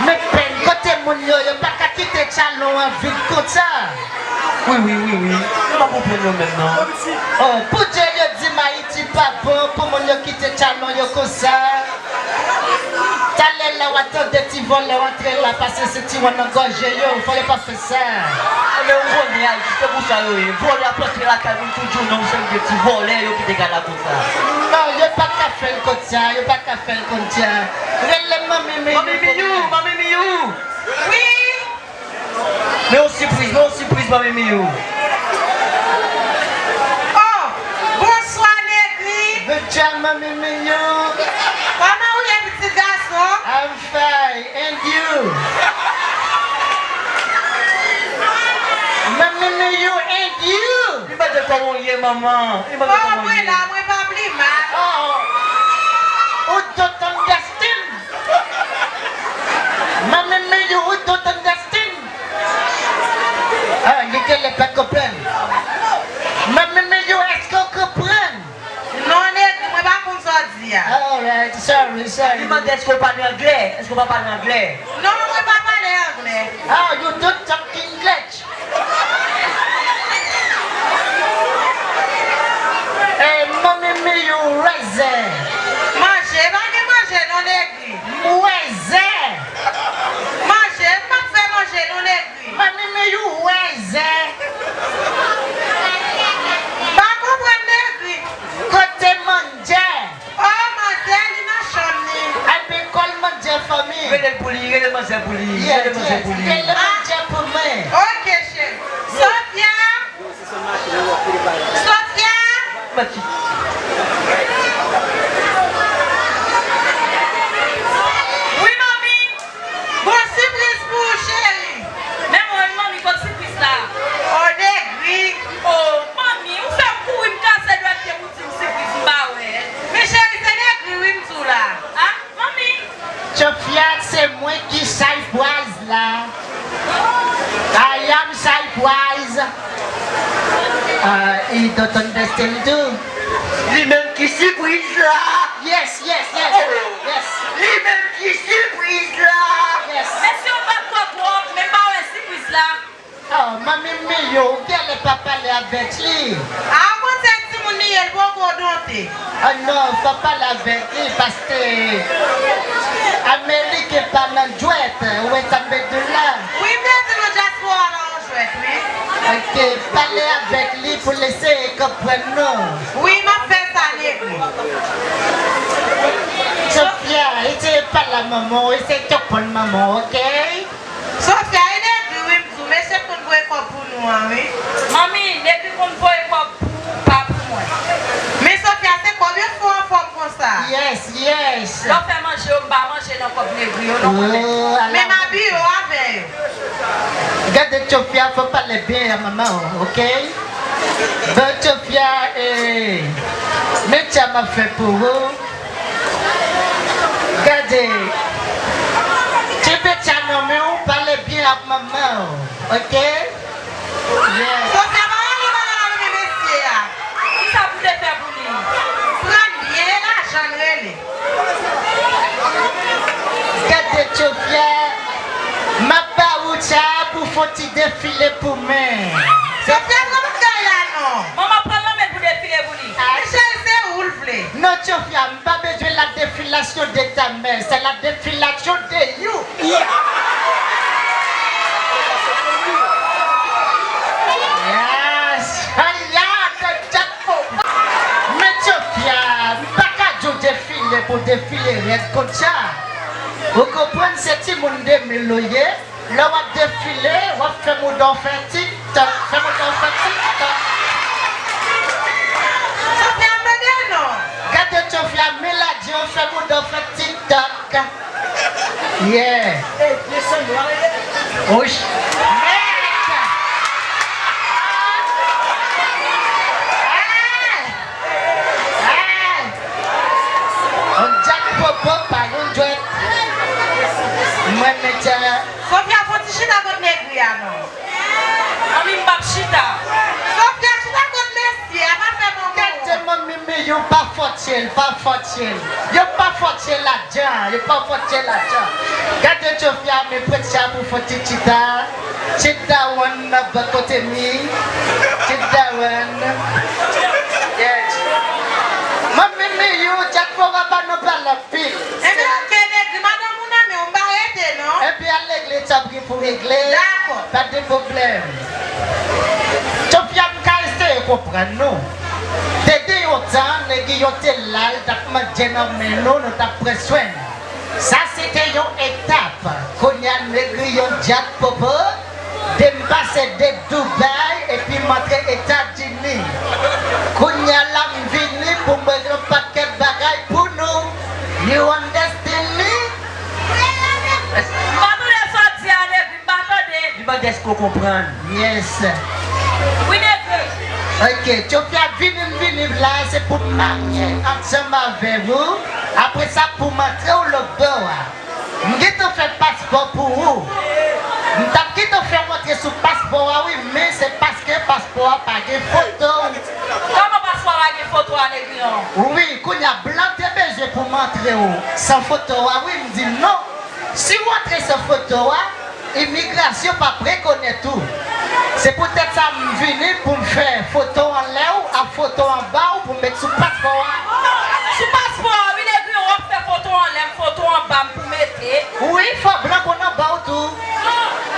Men pen, kote moun yo, yo pa ka kite tchalon an vid konsa. Wi, wi, wi, wi. Yo pa pou plen yo menm, non. Oh, pou Dye yo di m Ayiti pa bon, pou moun yo kite tchalon yo konsa. Talè la w a tande ti vòlè w antre la, pase sentiwon nan gòje yo, fò yo pa fè sa. Enben, ou konnen Ayiti, se konsa yo ye. Vòlè ap antre lakay moun tout jounen, yon seri de ti vòlè yo kite kay la konsa. Non, yo pa ka fè l konsa, yo pa ka fè l konsa. Rele Manmi Miyou. Manmi Miyou, Manmi Miyou. Wi. Men yon sipriz, men yon sipriz, Manmi Miyou. Oh, bonswa, Negri. Bonswa, Manmi Miyou. Kòman ou ye, pitit gason? I'm fine, and you? Manmi Miyou, and you? Li mande kòman w ye, manman. Li mande kòman w ye. Mwen la, mwen pa pli mal. Oh, oh. Ou don't understand. Manmi Miyou, ou don't understand. Kèlè pa konprann. Manmi Miyou, èske w konprann? Non, Negri, mwen pa konn sa w di a. Alright, sorry, sorry. Li mande èske w pale anglè? Èske w pa pale anglè? Non, mwen pa pale anglè. Oh, you don't talk English? Eh, Manmi Miyou, rèzè. Manje, pa gen manje non, Negri. Rèzè. Manje, m pa fè manje non, Negri. Manmi Miyou, rèzè. Pa konprann, Negri. Kote manje? Oh, manzè, li nan chanm li. Abi, call manje for me. Rele l pou li, rele manzè pou li, yes, rele manzè pou li. Rele manje pou mwen. Ok, cheri. Sofia! Sofia! Mati. Wi, manmi. Gon sipriz pou ou, cheri. Men mwen, wi, manmi, kot sipriz la? Oh, Negri. Oh, manmi, ou fè m kouri, m kase dwèt pye m, ou di m sipriz, m pa wè. Men cheri, se Negri, wi, m di w la. Ah, manmi. Sofia, se mwen ki surprise la. I am surprise. Uh, you don't understand too? Li menm ki sipriz la. Yes, yes, yes. Oh. Yes. Li menm ki sipriz la. Yes. Mesye, w bat twò twòp, men m pa wè sipriz la. Oh, manmi Miyou, ou genlè pa pale avèk li. A, ou konn se timoun li ye, l poko donte. Ah non, fò pale avèk li, paske Ameriken pa nan jwèt, ou wè sa m vle di w la? Wi, m te di nou dyaspora pa nan jwèt, wi. Ok, pale avèk li pou l eseye konprann nou. Wi, m ap fè sa, Negri. Sofia, eseye pale a manman w, eseye konprann manman w, ok? Sofia, e Negri wi m di w, mesye k konn voye kòb pou nou an wi. Manmi, Negri konn voye kòb pou ou, pa pou mwen. Men Sofia, se kòb yo fè w anfòm konsa. Yes, yes. Lè w fè manje yo, m pa manje nan kòb Negri yo, non, konnen. Oh, ala. Men m abiye w avè yo. Gade Sofia, fò pale byen a manman w, ok? Bon, Sofia, eh, men sa m ap fè pou ou. Gade, kenbe tcha nan men w, pale byen ak manman w, ok? Yeah. Sofia pa rele bagay la nan men mesye a. Kisa pou te fè pou li? Pran l byen, e lajan l rele. Gade Sofia, m ap ba ou tcha pou fon ti defile pou mwen. Sofia, pran bagay la non. Manman pran l nan men l pou defile pou li. Men cheri, se ou l vle. Non, Sofia, m pa bezwen la défilation de ta mère, c'est la défilation de you. Yes. Aya, de jackpot. Men Sofia, m pa ka di w defile pou defile rèd konsa. Ou konprann, se timoun de mil ou ye. Lè w ap defile, w ap fè mouda w fè tik tak, fè mouda w fè tik tak. Sofia, m tande non. Gade Sofia, men la di w fè mouda w fè tik tak. Yeah. Osh. Mèt. Ah! Ah! On djak popo pa yon jwèt. Mwen, men tcha. Sofia, fò ti chita kot Negri a non. Manmi, m p ap chita. Sofia, chita kot mesye a, pa fè manman wont. Gade manmi Miyou, pa fòtyèl, pa fòtyèl. Yo pa fòtyèl ladan, yo pa fòtyèl ladan. Gade Sofia, men prèt sa pou fò ti chita. Sit down, bò kote mi. Sit down. Yes. Manmi Miyou, dyaspora pa nou pale anpil. Ebyen, ok, Negri, madanm ou nan men w, m pa rete non. Ebyen, al regle sa w gen pou regle. Dakò. Pa de pwoblèm. Sofia, m ka eseye konprann nou. Te gen yon tan, Negri yo te la, l t ap manje nan men nou, nou t ap pran swen l. Sa se te yon etap. Kounye a Negri yon djak popo. De m pase de Dubai epi m antre Etazini. Kounye a la m vini pou m regle yon pakèt bagay pou nou. You understand me? M pa tande sa w di a, Negri, m pa tande. Li mande èske w konprann. Yes. Wi, Negri. Ok, Sofia, vini m vini la, se pou m marye ansanm avè ou. Apre sa, pou m antre w lòt bò a. M gentan fè paspò pou ou. M t ap gentan fè w antre sou paspò a wi, men se paske paspò a pa gen foto w. Kòman paspò a pa gen foto a, Negriyon? Wi, kounye a blan te bezwen pou m antre w san foto a wi, m di non. Si w antre san foto a, imigrasyon p ap rekonèt ou. Se poutèt sa m vini pou m fè foto anlè w ak foto anba w pou m met sou paspò a. Sou paspò a, wi, Negriyon, w ap fè foto anlè m, foto anba m pou mete. Wi, fò blan konn anba w tou.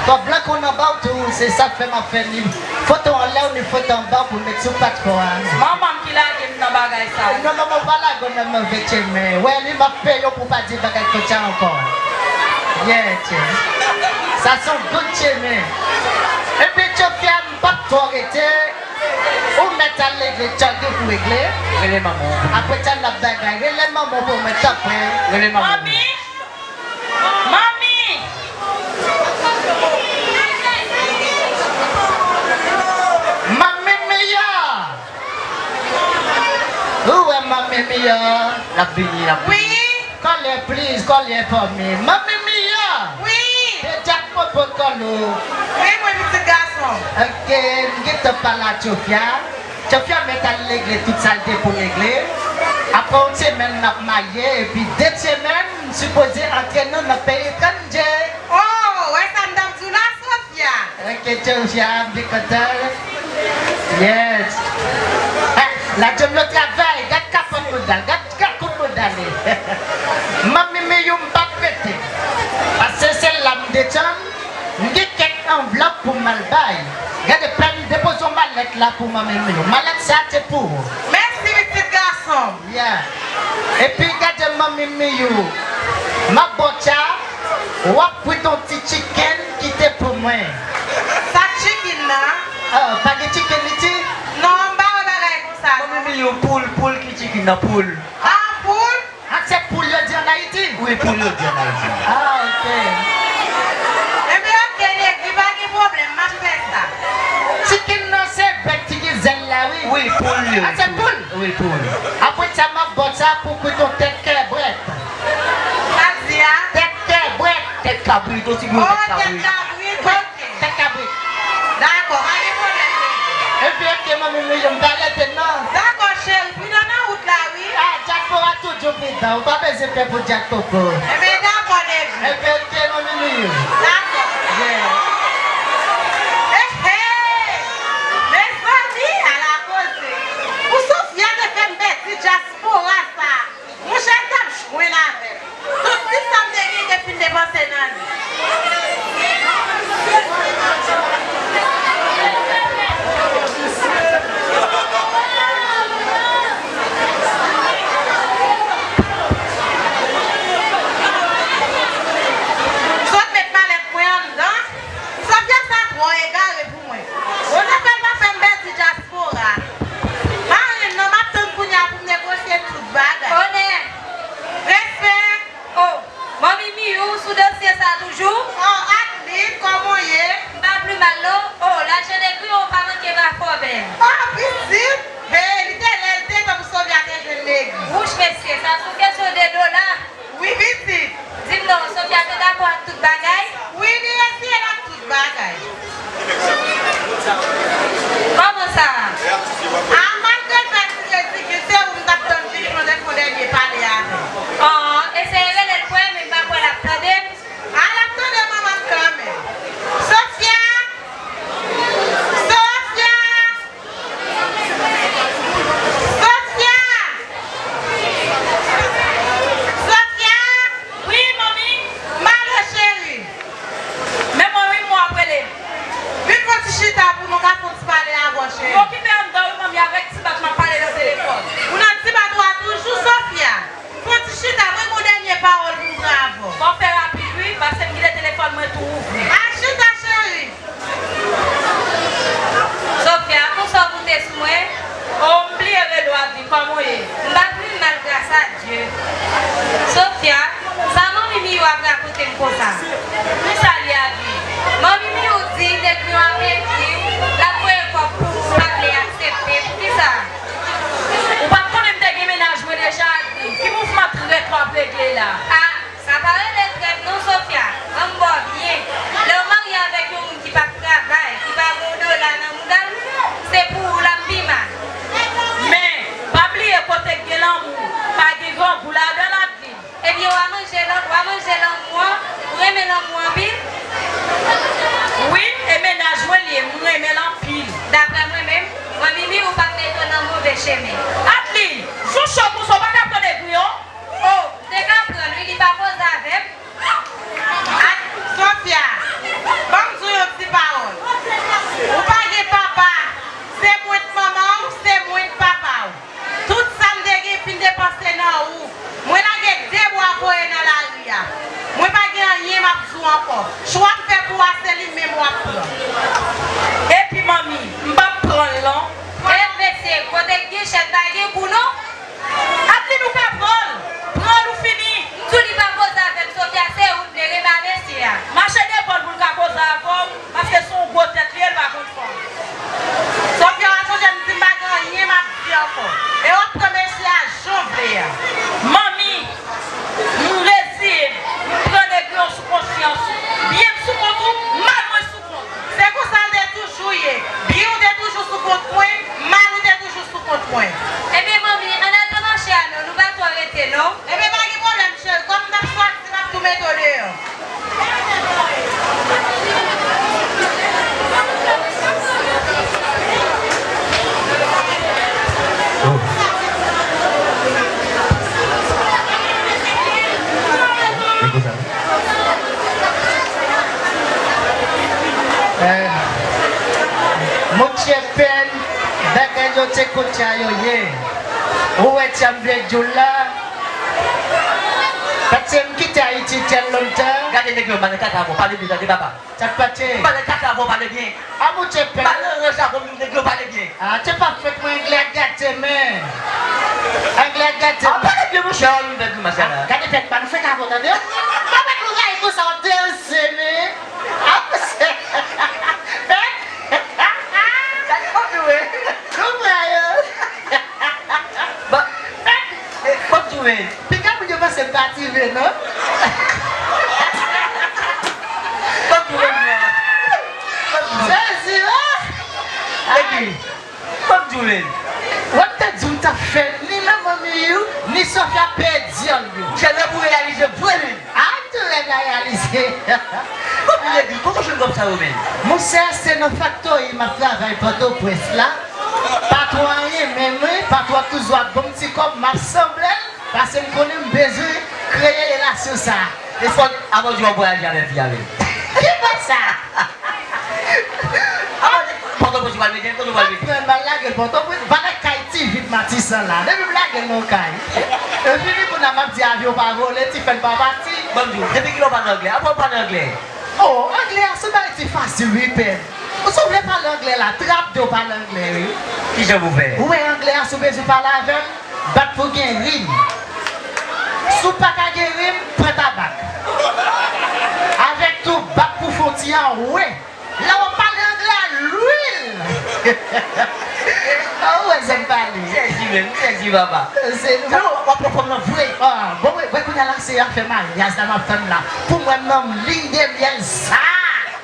Fò blan konn anba w tou. Se sa k fè m ap fè ni foto anlè w, ni foto anba w pou m met sou paspò a. Manman m ki lage m nan bagay sa yo. Non, manman w pa lage w nan move chemen. Wè, li m ap peye w pou w pa di bagay konsa ankò. Yeah, tchè. Sa se yon good chemen. Epi, Tchofya, m p ap twò rete. Ou mèt al regle sa w gen pou regle. Rele manman w. Apre sa, n ap bagay. Rele manman w pou mwen, tanpri. Rele manman w. Manmi! Manmi! Manmi Miya! Ou wè Manmi Miya? L ap vini, l ap vini. Wi. Kòlè, please, kòlè for me. Manmi Miya! Wi. Deja popo kòlo. Wi, mwen pitit gason. Ok, m gentan pale a Tchofya. Tchofya mèt al regle tout sa l te pou regle. Apre yon semèn, n ap marye, epi de semèn, m sipoze antre nou nan peyi etranje. Oh, wè sa m t ap di w la, Sofia? Ok, Tchofya, m byen kontan. Yes. Ah, la djòm yo travay, gad kapòt mouda l, gad, gad kout mouda li. Manmi Miya, m p ap rete. Paske se la m desann. M gen kèk anvlòp pou m al bay. Gade, pè m depoze yon malèt la pou manmi Miya. Malèt sa se pou ou. Mèsi, pitit gason m. Yeah. Epi gade manmi Miya. M ap ba w sa, w ap kwit yon ti chicken ki te pou mwen. Sa chicken nan? Ah, pa gen chicken iti? Non, m pa wè bagay konsa, non. Manmi Miya, poul, poul ki chicken nan, poul. Ah, poul? Ah, se poul yo di ann Ayiti? Wi, poul yo di ann Ayiti. Ah, ok. Ebyen, ok, Negri, pa gen pwoblèm, m ap fè sa. Chicken nan se bèt ki gen zèl la, wi. Wi, poul yo. Ah, se poul? Wi, poul. Apre sa, m ap ba w sa pou kwit yon tèt kèbwèt. Sa di a? Tèt kèbwèt. Tèt kabrit, yon ti bouyon tèt kabrit. Oh, tèt kabrit, ok. Tèt kabrit. Dakò, pa gen pwoblèm, Negri. Epi, ok, manmi Miya, m pa rete, non. Dakò, cheri, pridan nan wout la, wi. Ah, dyaspora toujou pridan, ou pa bezwen pè pou dyak koko. Ebyen, dakò, Negri. Epi, ok, manmi Miya. Dakò. Yeah. Hey, hey! Mezanmi, ala koze. Pou Sofia te fè m pèdi dyaspora sa. Monchè, l t ap jwenn avè m. Tout ti sa m te gen, te fin depanse nan li. Sot met malèt mwen. Daprè mwen menm, mwen Mimi ou p ap mete w nan move chemen. Adli, jou cho konsa w pa ka pran Negri non. Oh, m te ka pran l wi, li pa koze avè m. Sofia, ban m di w yon ti pawòl. Ou pa gen papa, se mwen k manman w, se mwen k papa w. Tout sa m te gen fin depanse nan ou. Mwen lage de bwa voye nan lari a. Mwen pa gen anyen m ap di w ankò. Chwa m fè pou w a se li menm w ap pran. Epi manmi, m p ap pran l non. E mesye, kote k gen chèn pa gen kou non. Adeline ou ka pran l. Pran l ou fini. M di w li pa koze avè m, Sofia, se ou t vle renmen a mesye a. Mache devan l pou l ka koze avè w, paske se yon gwo tèt li ye, l pa konn fanm. Sofia, w a sonje m di m pa gen anyen m ap di ankò. E w ap pran mesye a jan w vle a. Manmi, m reziye m, m pran Negri an sou konsyans ou. Byen m sou kont ou, mal mwen sou kont ou. Se konsa l te toujou ye. Byen w te toujou sou kont mwen, mal ou te toujou sou kont mwen. Ebyen manmi, ann al nan mache a non, nou pa twò rete non. Ebyen pa gen pwoblèm cheri, kòm m t ap soti, m ap tou mete w deyò. Eh, monchè Pèn, bagay yo se konsa yo ye. Ou wè sa m vle di w la? Paske m kite Ayiti trè lontan. Gade nèg yo, m pa nan kaka avè w, pale byen, tande papa. Sa k pase? M pa nan kaka avè w, pale byen. A monchè Pèn. Pa nan rans avè m, nèg yo, pale byen. A, se pa fèt mwen, anglè a gate men. Anglè a gate men. A, pale byen, monchè, ou vin fè grimas la. Gade Pèn, pa nou fè kavo, tande? Pa fè nou rayi konsa, w ap danse, men. A, monchè. Pèn. Gade, kòm nou, wi. Nou pran yo. Bon. Pèn. Kòm nou, wi. Piga moun yo panse m pa tive, non? Kòm nou, wi. Kòm nou. Jezi, oh! Epi, Ban m di w menm. Wè m te di w m t ap fè ni manman Miyu, ni Sofia pèdi ann yo. Monchè, rèv ou reyalize vre menm. A, m di w rèv la reyalize. Ban m di w, Negri, kote w jwenn kòb sa yo menm? Monchè, se nan faktori m ap travay Pòtoprens la. Patwon an renmen m wi, patwon an toujou ap ban m ti kòb, m ap sanble l. Paske m konnen m bezwen kreye relasyon sa a. E sa, avan di w ap vwayaje avè fi a menm. Ki bò sa? Avan di, Pòtoprens ou pral mete, kote w pral mete? Pran m al lage l Pòtoprens, valè kay ti vit Matisan la. Depi m lage l nan kay. E fini kounye a m ap di avyon pa vole, ti fèn pa pati. Ban m di w, depi kilè w pale anglè? Apre w pale anglè. Oh, anglè a se bagay ki fasil wi, Pèn. Ou si w vle pale anglè la, trap de w pale anglè wi. Kijan pou fè? Ou wè anglè a si w bezwen pale avè m, bat pou gen rim. Si w pa ka gen rim, pran tabak. Avèk tou, bat pou fon ti anwe. Lè w ap pale anglè a, lwil. Ou wè jan m pale. M sezi menm, m sezi papa. Se nou. Sa w ap pran fanm nan vre. Ah, bon, wè, wè kounye a la se afè maryaj la m ap tann la. Pou mwen m nan liy de myèl sa.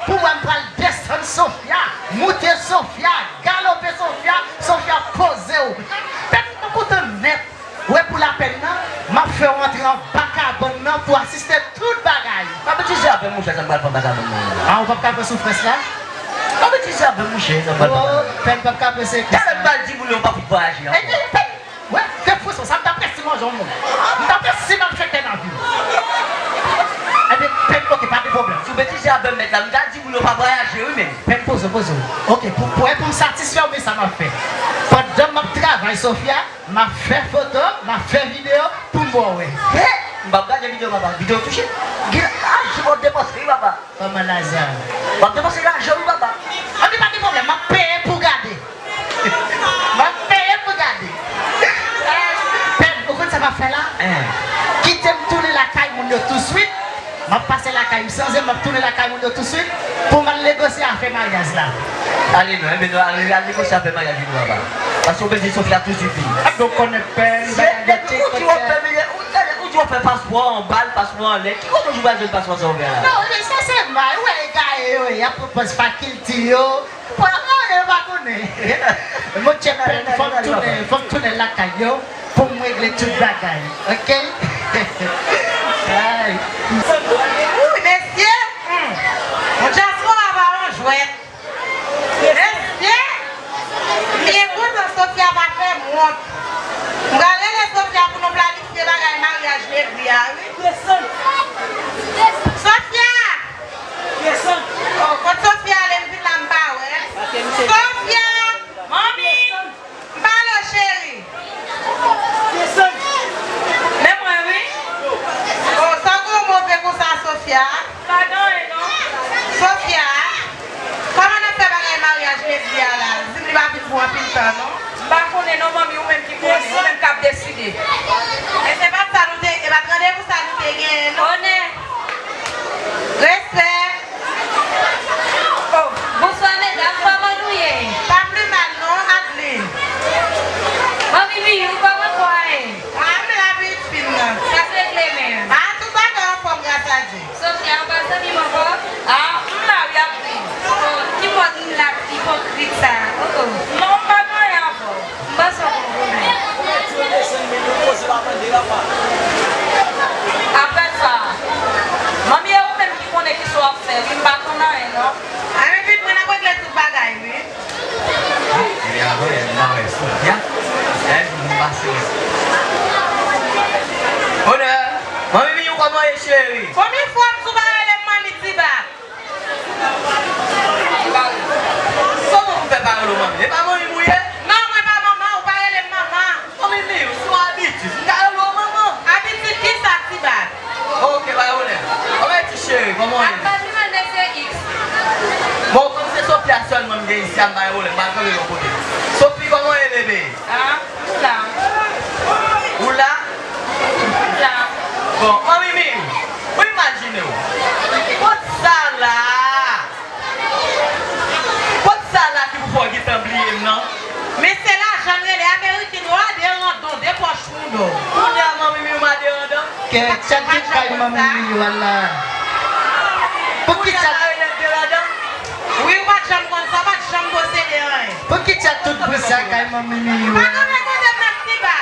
Pou mwen m pral desann Sofia, moute Sofia, galope Sofia, Sofia poze w. Pèn m kontan nèt. Wè pou lapèn nan, m ap fè w antre anba kabann nan pou asiste tout bagay. Pa betize avè m monchè, sa m pral fè anba kabann nan. Ah, ou p ap ka pran soufrans la? Pa betize avè m monchè, sa m pral fè anba kabann nan. Pèn p ap ka pran sekrè. Talè m pral di moun yo m pa fout vwayaje ankò. Ebyen, Pèn, wè, de fwasyon sa, m t ap resi manje yon moun. M t ap resi malfektè nan vi m. Ebyen, Pèn, oke, pa gen pwoblèm. Si w betize avè m nèt la, m ta di moun yo pa vwayaje wi menm. Pèn, poze w, poze w. Oke, pou, pou, pou m satisfè w, men sa m ap fè. Pandan m ap travay, Sofia, m ap fè foto, m ap fè videyo pou m ba w wè. He! M p ap gade videyo papa, videyo touche. Gen lajan w ap depanse wi papa. Kòman lajan? W ap depanse lajan wi papa. Anben pa gen pwoblèm, m ap peye pou w gade. M ap peye pou w gade. Pèn, ou konn sa m ap fè la? Kite m tounen lakay moun yo touswit. M ap pase lakay m sanze, m ap tounen lakay moun yo touswit pou m al negosye afè maryaj la. Ale non, enben non, ale, al negosye afè maryaj nou papa. Paske w bezwen Sofia touswit wi. Ap do konnen Pèn, bagay yo te ou di w ap fè, ou di w ap fè paspò anba l, paspò anlè. Ki kote w pral jwenn paspò sa w fè la? Non, men sa se may, ou wè egare yo ye, y ap pran pòz fakilti yo. Pran anyen yo pa konnen. Monchè Pèn, fò m tounen, fò m tounen lakay yo pou m regle tout bagay. Oke? Ay. Wi, mesye. Yon dyaspora pa yon jwèt. Mesye. M pral rele Sofia pou nou planifye bagay maryaj Negri a, wi. Sofia! Oh, kot Sofia ale, m vin la, m pa wè. Sofia! Manmi! M pale w, cheri. Men mwen, wi. Oh, sa w gen w move konsa, Sofia? Pa gen anyen, non. Sofia, kòman n ap fè bagay maryaj Negri a la? Di m li pa fin pou anpil tan, non. M pa konnen, non, manmi, ou menm ki konnen, ou menm k ap deside. E se pa t sa nou te, e pa t randevou sa nou te genyen, non. Onè. Respè. Oh, bonswa, medam, kòman nou ye? Pa pli mal, non, Adeline. Manmi Miyou, kòman kò a ye? Ah, m la, wi, fin nan. Sa k regle menm? Ah, tout bagay anfòm, gras a Dye. Sofia, ou pa zanmi m ankò? Ah, m la, wi, Adeline. Oh, ki mòd moun la ipokrit sa? Oh, oh. Non, m pa gen anyen avè w. M panse w gon pwoblèm. Apre sa, manmi, e ou menm ki konnen kisa w ap fè, wi, m pa konn anyen, non. Anyen, pitit mwen, n ap regle tout bagay, wi. Li avan, li nan rès. Ya, ya, li pase. Onè, manmi Miyou, kòman ye, cheri? Konbyen fwa m di w pa rele m manmi Tiba? Kòman pou fè pa rele w manmi? E pa manmi m ou ye? Non, mwen pa manman w, pa rele m manman. Manmi Miyou, se yon abitid. M ka rele w manman. Abitid kisa, Tiba? Ok, pa gen pwoblèm. Kòman e ti cheri? Kòman w ye? Ap pase mal, mesye X. Bon, kòm se Sofia sèlman m gen isi a, m pa gen pwoblèm. M pral kanpe yon kote. Sophie, kòman w ye, bebe? Ah, m la. Ou la? M la. Bon, manmi Miyou, ou imajine w. Kot sa la? Kot sa la ki pou fè w gentan bliye m nan? Men se lajan l rele, ameriken, w a de randan, de pòch. Kounye a manmi Miyou maderandan. Kè tchat ki kay manmi Miyou a la. Pou ki tchat? Wi, ou pa t janm konn sa, ou pa t janm posede anyen. Pou ki tchat tout bri sa kay manmi Miyou a? Pa kanpe kote m nan, Tiba.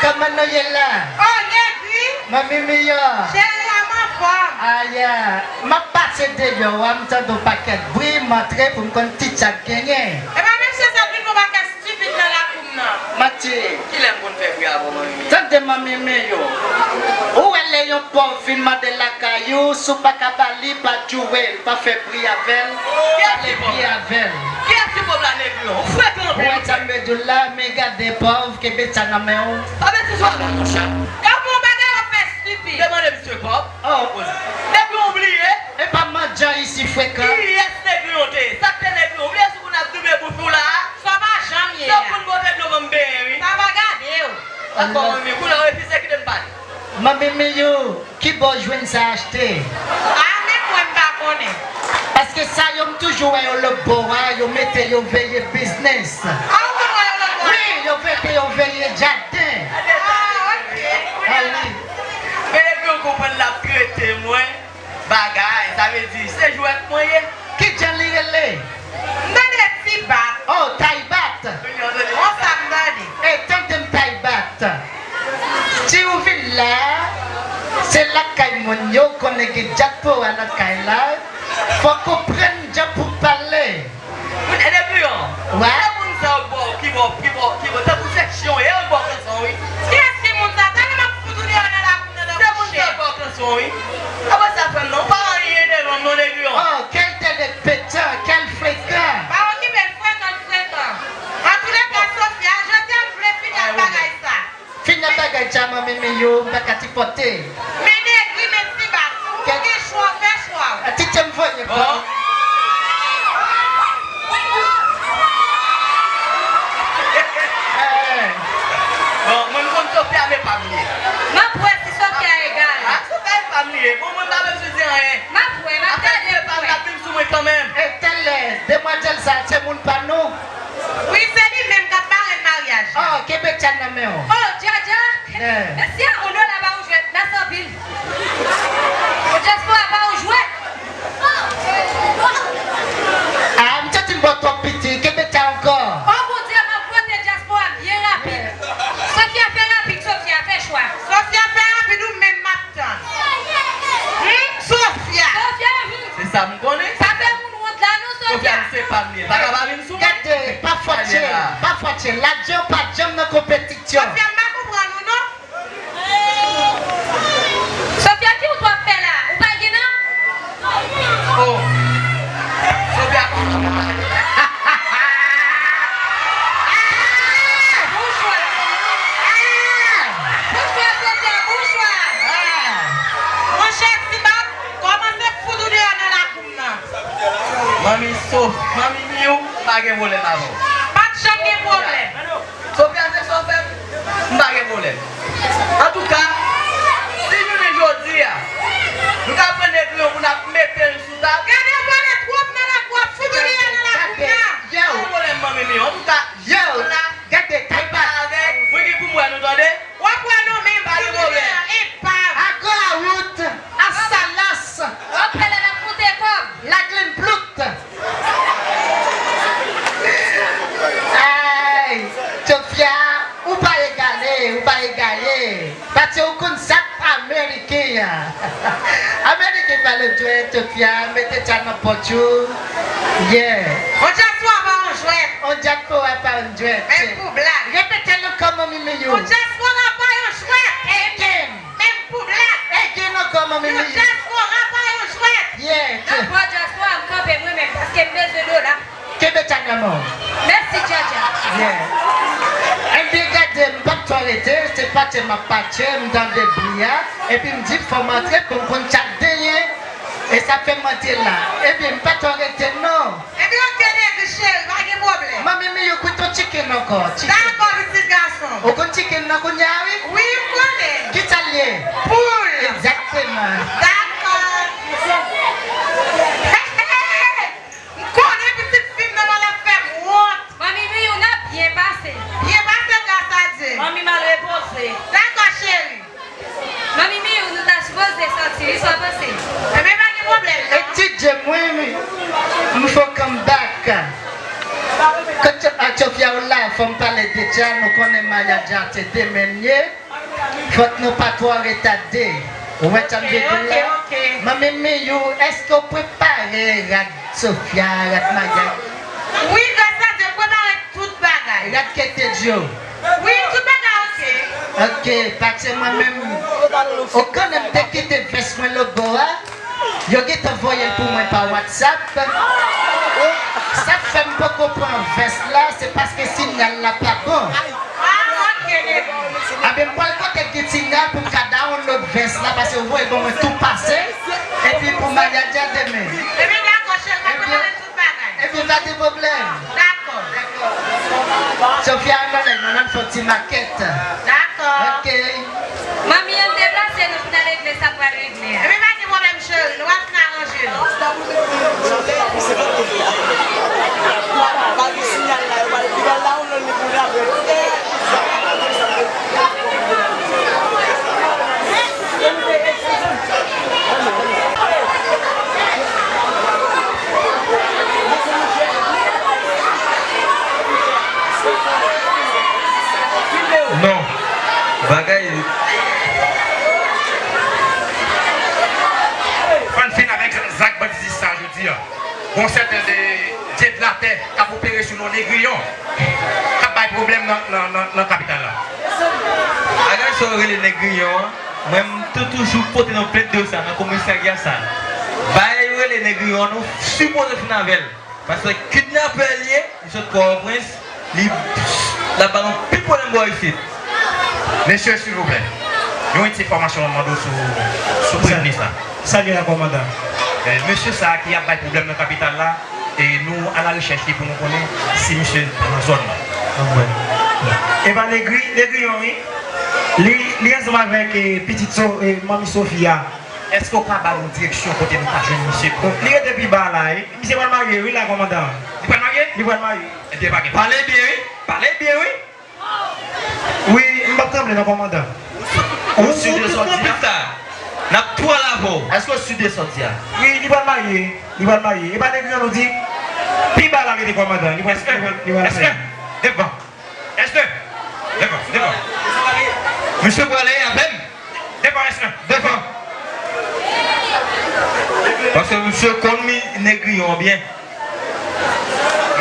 Kòman nou ye la? Oh, Negri. Manmi Miyou. Cheri a m anfòm. Aya, m ap pase deyò a, m tande yon pakèt bri, m antre pou m konn ki tchat genyen. E pa mesye sa vin yon pakèt stipid nan lakou m nan. Manti. Kilè m konn fè bri avè w, manmi Miyou? Tande manmi Miyou. Ou wè lè yon pòv vin mande lakay ou, si w pa ka ba li, pa djouwe l, pa fè bri avè l, pale byen avè l. Kiyès ki pòv la, Negri an? Ou frekan anpil. Ou wè sa m vle di w la, men gade pòv, kenbe sa nan men w. Pa mete sou avè l, monchè. Gade yon bagay w ap fè stipid. Demande misye pòv. Oh. Negri an bliye. E pa mandyan isi frekan. Kiyès Negri an te ye? Sa k te Negri an? Ou bliye sou kou n ap doube bouch ou la a? Sa w pa janm ye a. Sa w konn pote dlo ban m benyen, wi. Sa pa gade w. Dakò, manmi, kounye a w refize kite m pale. Manmi Miyou, kibò w jwenn sa achte? A, menm mwen m pa konnen. Paske sa yo m toujou wè yo lòtbò a, yo mete yo veye biznis. A, ou konn wè yo lòtbò a? Wi, yo mete yo veye jaden. A, ok. A, wi. Men depi w konprann l ap trete mwen. Bagay, sa vle di, se jwèt mwen ye. Ki jan li rele? M tande Tibat. Oh, Taybat. Konsa m tande. E tande m, Taybat. Si ou vin la, se lakay moun yo, konnen gen dyaspora nan kay la. Fòk ou konprann jan pou pale. Moun e Negri an. Wè. Se moun sa yo k ba w, ki ba w, ki ba w, ki ba w, tankou seksyon, e yo k ba w kanson, wi. Kiyès ki moun sa? Talè m ap fout ou deyò nan lakou m nan, tankou chen. Se moun sa yo k ba w kanson, wi. Apa sa fè m non, ou pa anyen devan m non, Negri an. Oh, quel tête de pétain, quel fréquent. Pa okipe l, frekan, frekan. Antoulèka, Sofia, jodi a m vle fini ak bagay sa. Fini ak bagay sa, manmi Miyou, m pa ka sipòte. Men Negri, men Tibat, ou gen chwa w, fè chwa w. Ti Tchè m voye kò. Bon. Eh. Bon, mwen m konn Sofia, men pa m li ye. M ap wè si Sofia egal. Ah, Sofia e pa m li ye. Bon, mwen pa bezwen di anyen. M ap wè, m ap gade pou m wè. Afè li e pa m, l ap vin sou mwen kanmenm. E talè, demwazèl sa, se moun pa nou. Wi, se li menm k ap parenn maryaj la. Oh, kenbe tchat nan men w. Oh, Djadja. Eh. Mesye, on dola pa yon jwèt, mèsi anpil. O dyaspora pa yon jwèt. Ah, m santi m ba w twòp piti, kenbe tchat ankò. Oh, Bondye, m ap pote dyaspora byen rapid. Eh. Sofia fè rapid, Sofia fè chwa. Sofia fè rapid, ou menm m ap tann. Hmm, Sofia. Sofia, hmm. Se sa m konnen. Pa fè moun wont la non, Sofia. Sofia, se pa m li ye. Pa ka Gade, pa fòtye, pa fòtye. Ladjè w pa janm nan konpetisyon. Sofia, m pa konprann ou non. Sofia, ki wout w ap fè la? Ou pa gen nan? Oh. Sofia. Boujwa. Boujwa, Sofia, boujwa. Monchè, Tiba, kòmanse fout ou deyò nan lakou m nan. Manmi Sof, manmi Miyou, pa gen pwoblèm avè w. Pa t janm gen pwoblèm. Sofia, se sa w fè m, m pa gen pwoblèm. Antouka, si jounen jodi a, nou ka pran Negriyon pou n ap mete l sou tab. Gade, w pale twòp nan lakou, w ap fout ou deyò nan lakou m nan. Yo. Pa gen pwoblèm, manmi Miyou. Antouka, yo, la, gade, kay pa avèk, mwen gen pou m wè nou, tande? W ap wè nou menm, pa gen pwoblèm. Epa. Ago a wout, a salas. W ap pale l ap koute kòb. Laglin plout. Ay, Sofia, ou pa egale, ou pa egale. Paske ou konn sa k Ameriken an. Ameriken pale jwèt, Sofia, mete sa nan pòch ou. Yeah. On dyaspora pa on jwèt. On dyaspora pa on jwèt. Menm pou blag. Repete l ankò, manmi Miyou. On dyaspora pa yon jwèt. Again. Menm pou blag. Again ankò, manmi Miyou. Yon dyaspora pa yon jwèt. Yeah. Nan bò dyaspora, m kanpe mwen menm, paske m bezwen dola. Kenbe sa nan men w. Mèsi, Djadja. Yeah. Ebyen, gade, m p ap twò rete, se patche m ap patche, m tande bri a, epi m di fò m antre pou m konn sa k genyen, e sa fè m antre la. Ebyen, m pa twò rete, non. Ebyen, oke, Negri cheri, pa gen pwoblèm. Manmi Miyou, kwit yon chicken ankò, chicken. Dakò, pitit gason. Ou konn chicken nan kounye a, wi? Wi, m konnen. Ki sa l ye? Poul. Egzakteman. Dakò. M konnen pitit fi m nan, l ap fè m wont. Manmi Miyou, n ap byen pase. Byen pase, gras a Dye. Manmi m al repoze. Dakò, cheri. Manmi Miyou, nou ta sipoze sòti, wi, sa w panse? Ebyen, pa gen pwoblèm, non. E ti Dje mwen, m fè comeback. Kot Sofia ou la, fò m pale de sa, nou konnen maryaj la se demen l ye. Fòk nou pa twò retade. Ou wè sa m vle di w la? Oke, oke, oke. Manmi Miyou, èske w prepare rad Sofia, rad maryaj? Wi, gras a Dye, m prepare tout bagay. Rad kete dyo. Wi, tout bagay oke. Oke, paske mwen menm, ou konnen m te kite vès mwen logo a. Yo gentan voye l pou mwen pa WhatsApp. Sa k fè m poko pran vès la, se paske siyal la pa bon. Ah, ok, Negri. Anben, m pral kote k gen siyal pou m ka download vès la, paske yo voye l ban mwen tou pase. Epi pou maryaj la demen. Ebyen, dakò, cheri, m ap prepare tout bagay. Ebyen, pa gen pwoblèm. Dakò. Sofia, ann ale, nou, ann fè yon ti makèt. Dakò. Ok. Manmi, ann deplase nou pou n al regle sa k pral regle a. Ebyen, pa gen pwoblèm, cheri. Nou va fin aranje nou. Non. Bagay. Fò n fin avèk zak banditis sa jodi a. Gon sèten de dye de latè k ap opere sou non Negriyon, k ap bay pwoblèm nan, nan, nan, nan kapital la. Bagay sa yo rele Negriyon an, mwen, m te toujou pote yon plent de sa nan komisarya sa. Bagay yo rele Negriyon an, nou sipoze fin avè l. Paske kidnapè l ye, li sot Pòtoprens, li, l ap ba nou pil pwoblèm bò isit. Mesye, silvouplè, yon ti enfòmasyon mwen mande w sou, sou prevni sa. Sa gen la, kòmandan? Eh, mesye sa a ki ap bay pwoblèm nan kapital la, e nou alarechèch li pou nou konnen si misye nan zòn nan. Anmwey. E pa Negri, Negriyon, wi. Li, li ansanm avèk, eh, pitit So-, eh, manmi Sofia. Èske w ka ba nou direksyon kote nou ka jwenn misye? Bon, li rete pi ba la, wi. Misye pral marye, wi, la, kòmandan. Li pral marye? Li pral marye. Ebyen, pa gen. Pale byen, wi. Pale byen, wi. Wi, m p ap tranble non, kòmandan. Ou si de sòti a? N ap tou al avè w. Èske w si de sòti a? Wi, li pral marye. Li pral marye. E pa Negriyon nou di? Pi ba la rete, kòmandan. Li pral, li pral, li pral marye. Devan. Èske? Devan, devan. Misye prale avè m. Devan, èske? Devan. Paske misye konn mi Negriyon byen.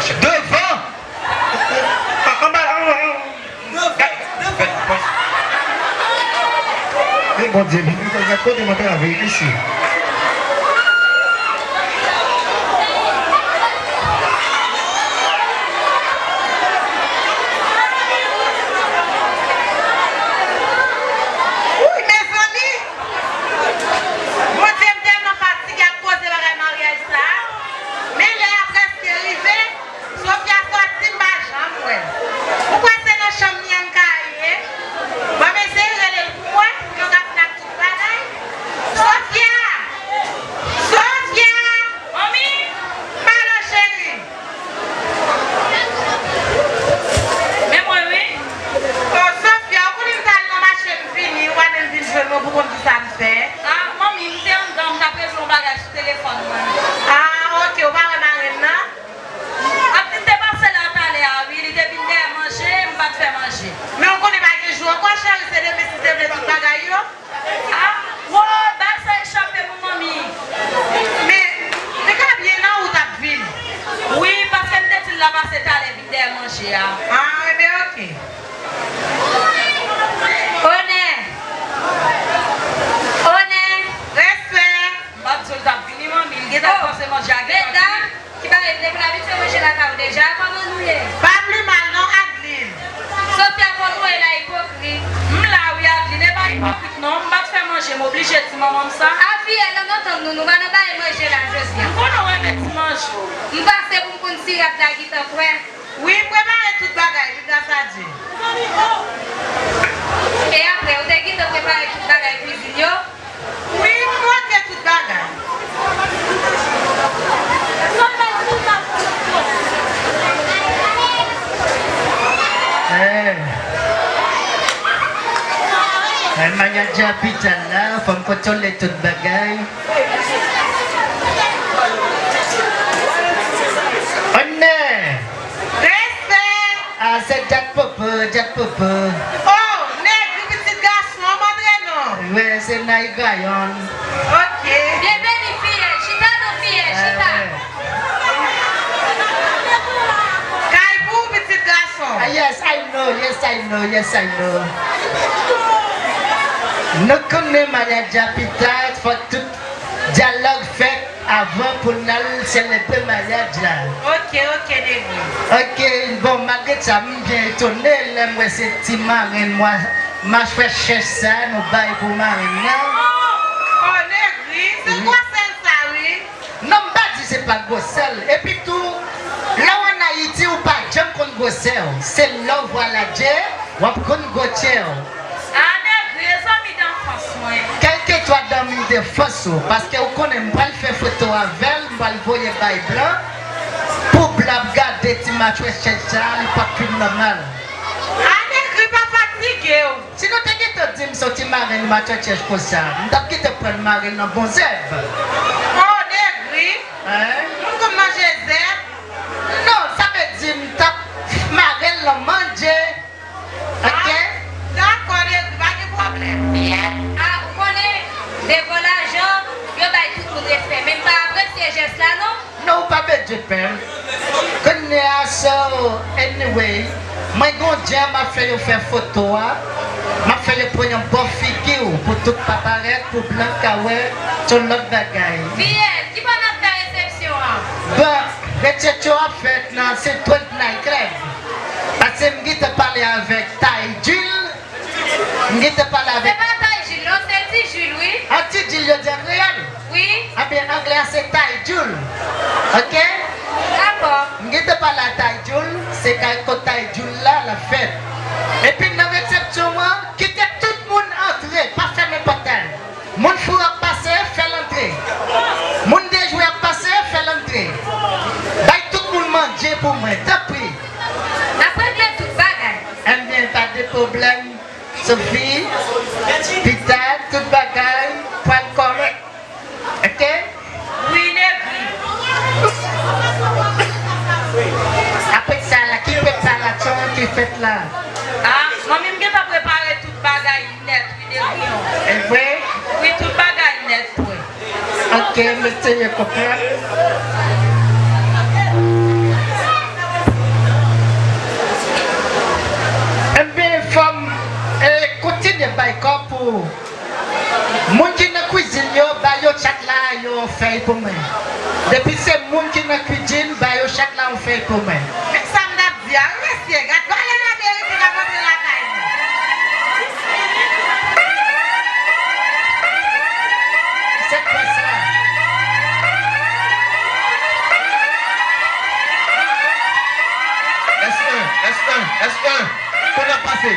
Devan! Anba, anba, anba. Men Bondye, men gad kote m antrave isi. Wouy, mezanmi! Bondye, m tèlman fatige ak koze bagay maryaj sa a. Men lè a prèske rive. Sofia sòti, m pa janm wè l. Ou kwè se nan chanm li an l ka ye? Ban m eseye rele l pou m wè, pou nou ka fin ak tout bagay. Sofia! Sofia! Manmi! Pale, cheri! Men mwen, wi. Oh, Sofia, ou konnen m t al nan mache, m vini, ou pa menm vin jwenn mwen pou konn kisa m fè. Ah, manmi, m te anndan, m t ap regle yon bagay sou telefòn mwen. Ah, ok, ou pa wè marenn nan? Adeline te pase la talè a, wi, li te vin dèyè manje, m pa t fè manje. Men ou konnen pa gen jou ankò, cheri, se demen si Dye vle tout bagay yo. Ah, wo, bagay sa echape m, wi, manmi. Men, li ka byen nan wout ap vin. Wi, paske m te di l l ap pase talè vin dèyè manje a. Ah, enben, ok. Onè! Onè! Respè! M pa t di w l t ap vini, manmi. L gentan panse manje a gentan vini. Ki bagay, m te konn abitye manje lakay ou deja, kòman nou ye? Pa pli mal non, Adeline. Sofia, kòman w ye la, ipokrit? M la wi, Adeline, e pa ipokrit non, m pa t fè manje, m oblije di manman m sa. A, fiyèl, ann antann nou, nou pa nan bagay manje la jodi a. M konnen w renmen ti manje w. M pase pou m konn si rad la gentan prè. Wi, m prepare tout bagay wi, gras a Dye. E apre, ou te gentan prepare tout bagay kwizin yo? Wi, m monte tout bagay. Eh. Ay, maryaj la pi ta la, fò m kontwole tout bagay. Onè! Respè! Ah, se Djak Popo, Djak Popo. Oh, Negri, pitit gason, m antre non. Wi, se Naygrayon. Ok. Byenveni, fiyèl. Chita non, fiyèl, chita. Kay pou ou, pitit gason. Ah, yes, I know, yes, I know, yes, I know. Nou konnen maryaj la pi ta, fòk tout dyalòg fèt avan pou n al selebre maryaj la. Ok, ok, Negri. Ok, bon, malgre sa, m byen etone lè m wè se ti marenn mwa, machwè chèch sa nou bay pou marenn nan. Oh, Negri, se gwosè l sa, wi. Non, m pa di se pa gwosè l. Epi tou, lè w ann Ayiti, ou pa janm konn gwosè w. Se lè w vwaladje, w ap konn gwotye w. Ah, Negri, e zanmi danfans mwen. Kèlkeswa zanmi danfans ou, paske ou konnen m pral fè foto avè l, m pral voye bay Blan, pou Blan ap gade ti machwè chèch sa, li p ap fin nòmal. Ah, Negri, pa fatige w. Si nou te gentan di m se yon ti marenn machwè chèch konsa, m t ap gentan pran marenn nan bon zèb. Oh, Negri. Hein? Moun konn manje zèb? Non, sa vle di m t ap mare l nan manje. Ok? Ah, dakò, Negri, pa gen pwoblèm. Ah, ou konnen, devan lajan, yo bay tout moun respè. Men m pa apresye jès la, non. Non, ou pa bezwen pè. Kounye a, so, anyway, mwen gen yon djè m ap fè yo fè foto a. M ap fè yo pran yon bon figi pou tout pa parèt, pou Blan ka wè, se yon lòt bagay. Fiyèl, ki bò n ap fè resepsyon an? Bon, resepsyon ap fèt nan Saint Rose Night Club. Paske m gentan pale avèk Tay Jul. M gentan pale avèk... Se pa Tay Jil non, se Ti Jil, wi. Ah, Ti Jil yo di an kreyòl? Wi. Anben, anglè a se Tay Jul. Ok? Dakò. M gentan pale a Tay Jul, se kay kot Tay Jul la, l ap fèt. Epi nan resepsyon an, kite tout moun antre, pa fèmen pòtay. Moun fou ap pase, fè l antre. Moun dejwe ap pase, fè l antre. Bay tout moun manje pou mwen, tanpri. N ap regle tout bagay. Enben, pa de pwoblèm. Sophie, pita, tout bagay pral kòrèk. Ok? Wi, Negri. Apre sa la, ki preparasyon ki fèt la? Ah, manmi m gentan prepare tout bagay nèt, wi, Negri. E vre? Wi, tout bagay nèt, wi. Ok, m eseye konprann. Depi se moun ki nan kizin, ba yo chak la yon fèy pou mwen. Men sa m t ap di a wi mesye, gad valè laverite k ap antre lakay nou. Se kwa sa? S un, S un, S un. Kote n ap pase?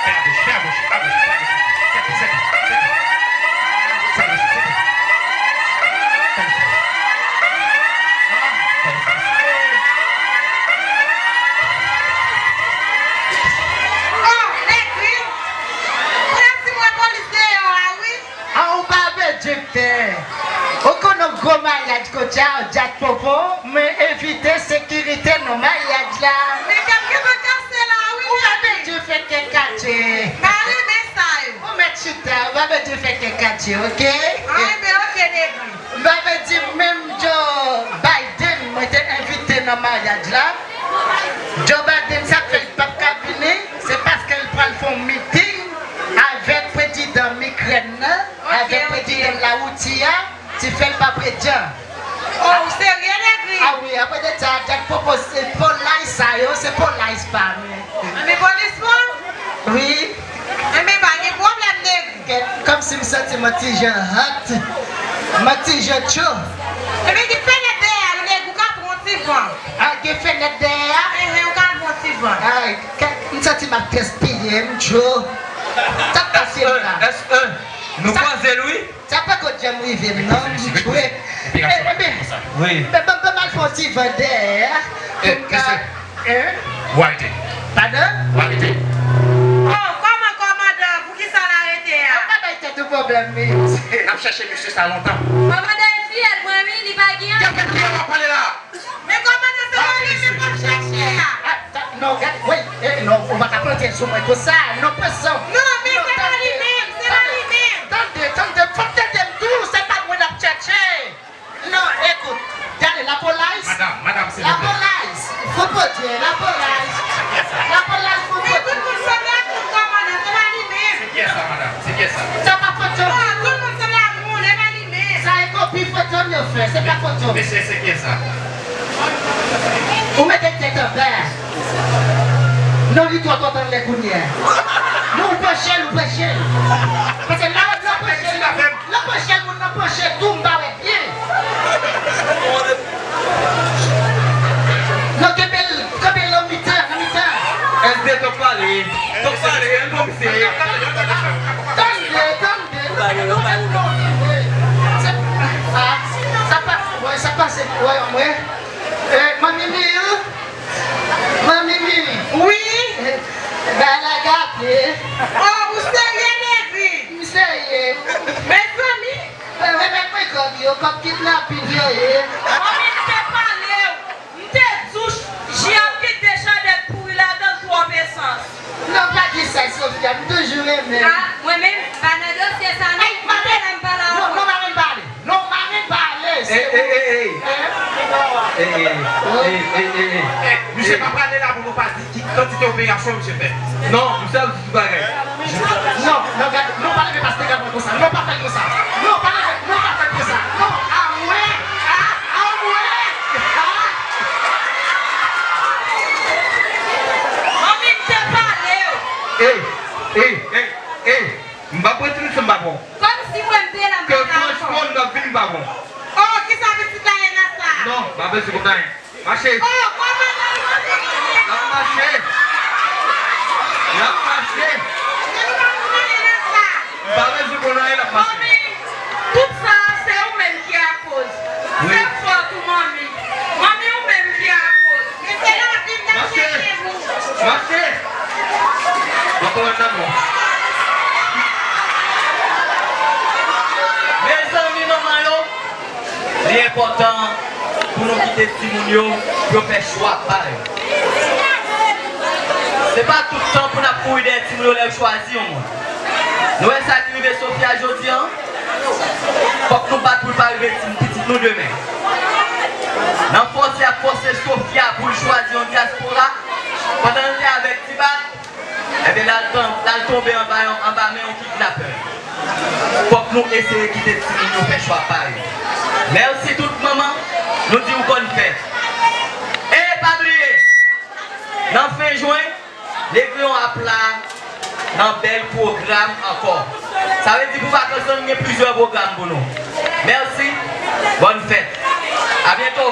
Fè abòch, fè abòch, abòch, fè abòch. Sèke, sèke, sèke. Sèke, sèke. Oh, nèg wi. Ou la ti mwen polis deyò a wi. A ou pa vle di fè. Ou konn yon gwo maryaj kote a, Jack Popo, mwen envite sekirite nan maryaj la. Men kèk gen bagay se la wi. Ou pa vle di fè kèk katye. Pa renmen sa yo. Ou mèt chita, ou pa vle di fè kèk katye, oke? A, enben, oke, nèg wi. M pa vle di menm Joe Biden, mwen te envite nan maryaj la. Joe Biden, sa k fè l p ap ka vini, se paske l pral fè yon miting avèk prezidan Mikrèn nan, avèk prezidan Larisi a, ti fè l pa prezidan. Oh, ou serye, nèg wi? A wi, apre de sa, Jack Popo, se polay sa yo, se polay pa nou. Anben polis mwen? Wi. Enben pa gen pwoblèm, nèg wi. Kòmsi m santi m ti jan hot, m ti jan cho. Enben gen fenèt dèyè a, nèg ou ka pran yon ti van. A, gen fenèt dèyè a? Enhen, ou ka pran yon ti van. Ay, m santi m ap gaspiye, m cho. Sa k pase la? S un, nou kwaze l wi. Sa poko janm rive m non, m jwe. Enben, ban m al fè yon ti van dèyè a pou m ka. Hein? Ou arete. Padan? Ou arete. Oh, kòman kòmandan, poukisa n arete a? Ou pa bay tèt ou pwoblèm wi. N ap chèche mesye sa lontan. Kòmandan e fiyèl mwen wi, li pa gen anyen. Ki afè fiyèl w ap pale la? Men kòmandan se pa li menm w ap chèche a. Non, gad, wi, non, ou pa ka plante sou mwen konsa, non, pèsonn. Non, men se pa li menm, se pa li menm. Tande, tande, fòk tande m tou, se pa mwen n ap chèche. Non, ekout, gade, lapolis. Madam, madam, silvouplè. Lapolis, fò pwodui, lapolis. Lapolis, fò pwodui. Men tout moun sanble ak moun kòmandan, se pa li menm. Se kiyès la, madam? Se kiyès la? Sa pa foto. Non, tout moun sanble ak moun, e pa li menm. Sa e kopi foto m yo fè, se pa foto m. Mesye, se kiyès la? Ou mete tèt anba. Non, li twò kontan lè kounye a. Non, ou panche l, ou panche l. Paske la, la panche l, la panche l, moun nan panche tou, m pa wè byen. Non, kenbe l, kenbe l nan mitan, nan mitan. S D, tok pale. Tok pale, ann komisè. Tande, tande. Sa, sa pa, wè, sa pase, wè, wè. Eh, Manmi Mimi, Manmi Mimi. Wi. Bagay la gate. Oh, ou serye, nèg wi? M serye. Mezanmi. Remèt mwen kòb yo, kòb kidnapin yo ye. Manmi, m te pale w. M te di w, Jean ap kite chandèt pouri ladan l twòp esans. Non, pa di sa, Sofia, m toujou renmen l. Ah, mwen menm, pa nan dosye sa non. Ay, m te la m pa la ankò. Non, non, pa menm pale. Non, maren pa ale, se ou. Ey, ey, ey, ey. Ey, ey, ey, ey, ey, ey. Misye pa prale la pou nou pa di ki kantite operasyon misye fè. Non, misye ap di tout bagay. Non, non, gade, non, pa leve pastè gad mwen konsa. Non, pa fè l konsa. Non, pa leve, non, pa fè l konsa. Non, a mwen, a, a mwen, a. Manmi, m te pale w. Ey, ey, ey, ey. M p ap retire sa m pa bon. Kòmsi mwen m te la m pa la ankò. Ke franchman, m t ap vin pa bon. Oh, kisa pitit la ye nan sa? Non, m pa bezwen konn anyen. Mache. Oh, kòman nan sa? L ap mache. L ap mache. Kisa pitit la ye nan sa? M pa bezwen konn anyen, l ap mache. Manmi, tout sa a, se ou menm ki akoz. Wi. Se fòt ou, manmi. Manmi, ou menm ki akoz. Men se lavi n ap chèche pou. Mache! Mache! Mwen konn nan mwen. Mezanmi, manman yo, li enpòtan pou nou kite timoun yo, pou yo fè chwa pa yo. Se pa tout tan pou n ap kouri dèyè timoun yo lè yo chwazi yon moun. Nou wè sa ki rive Sofia jodi an? Fòk nou bat pou l pa rive ti pitit nou demen. Nan fòse y ap fòse Sofia pou l chwazi yon dyaspora, pandan l te avèk Tibat, ebyen, l al tan-, l al tonbe anba yon, anba men yon kidnapè. Fòk nou eseye kite timoun yo fè chwa pa yo. Mèsi tout manman. Nou di w bòn fèt. E pa bliye, nan fen jen, Negreyon ap la nan bèl pwogram ankò. Sa vle di pou vakans lan, nou gen plizyè pwogram pou nou. Mèsi, bòn fèt. A byento.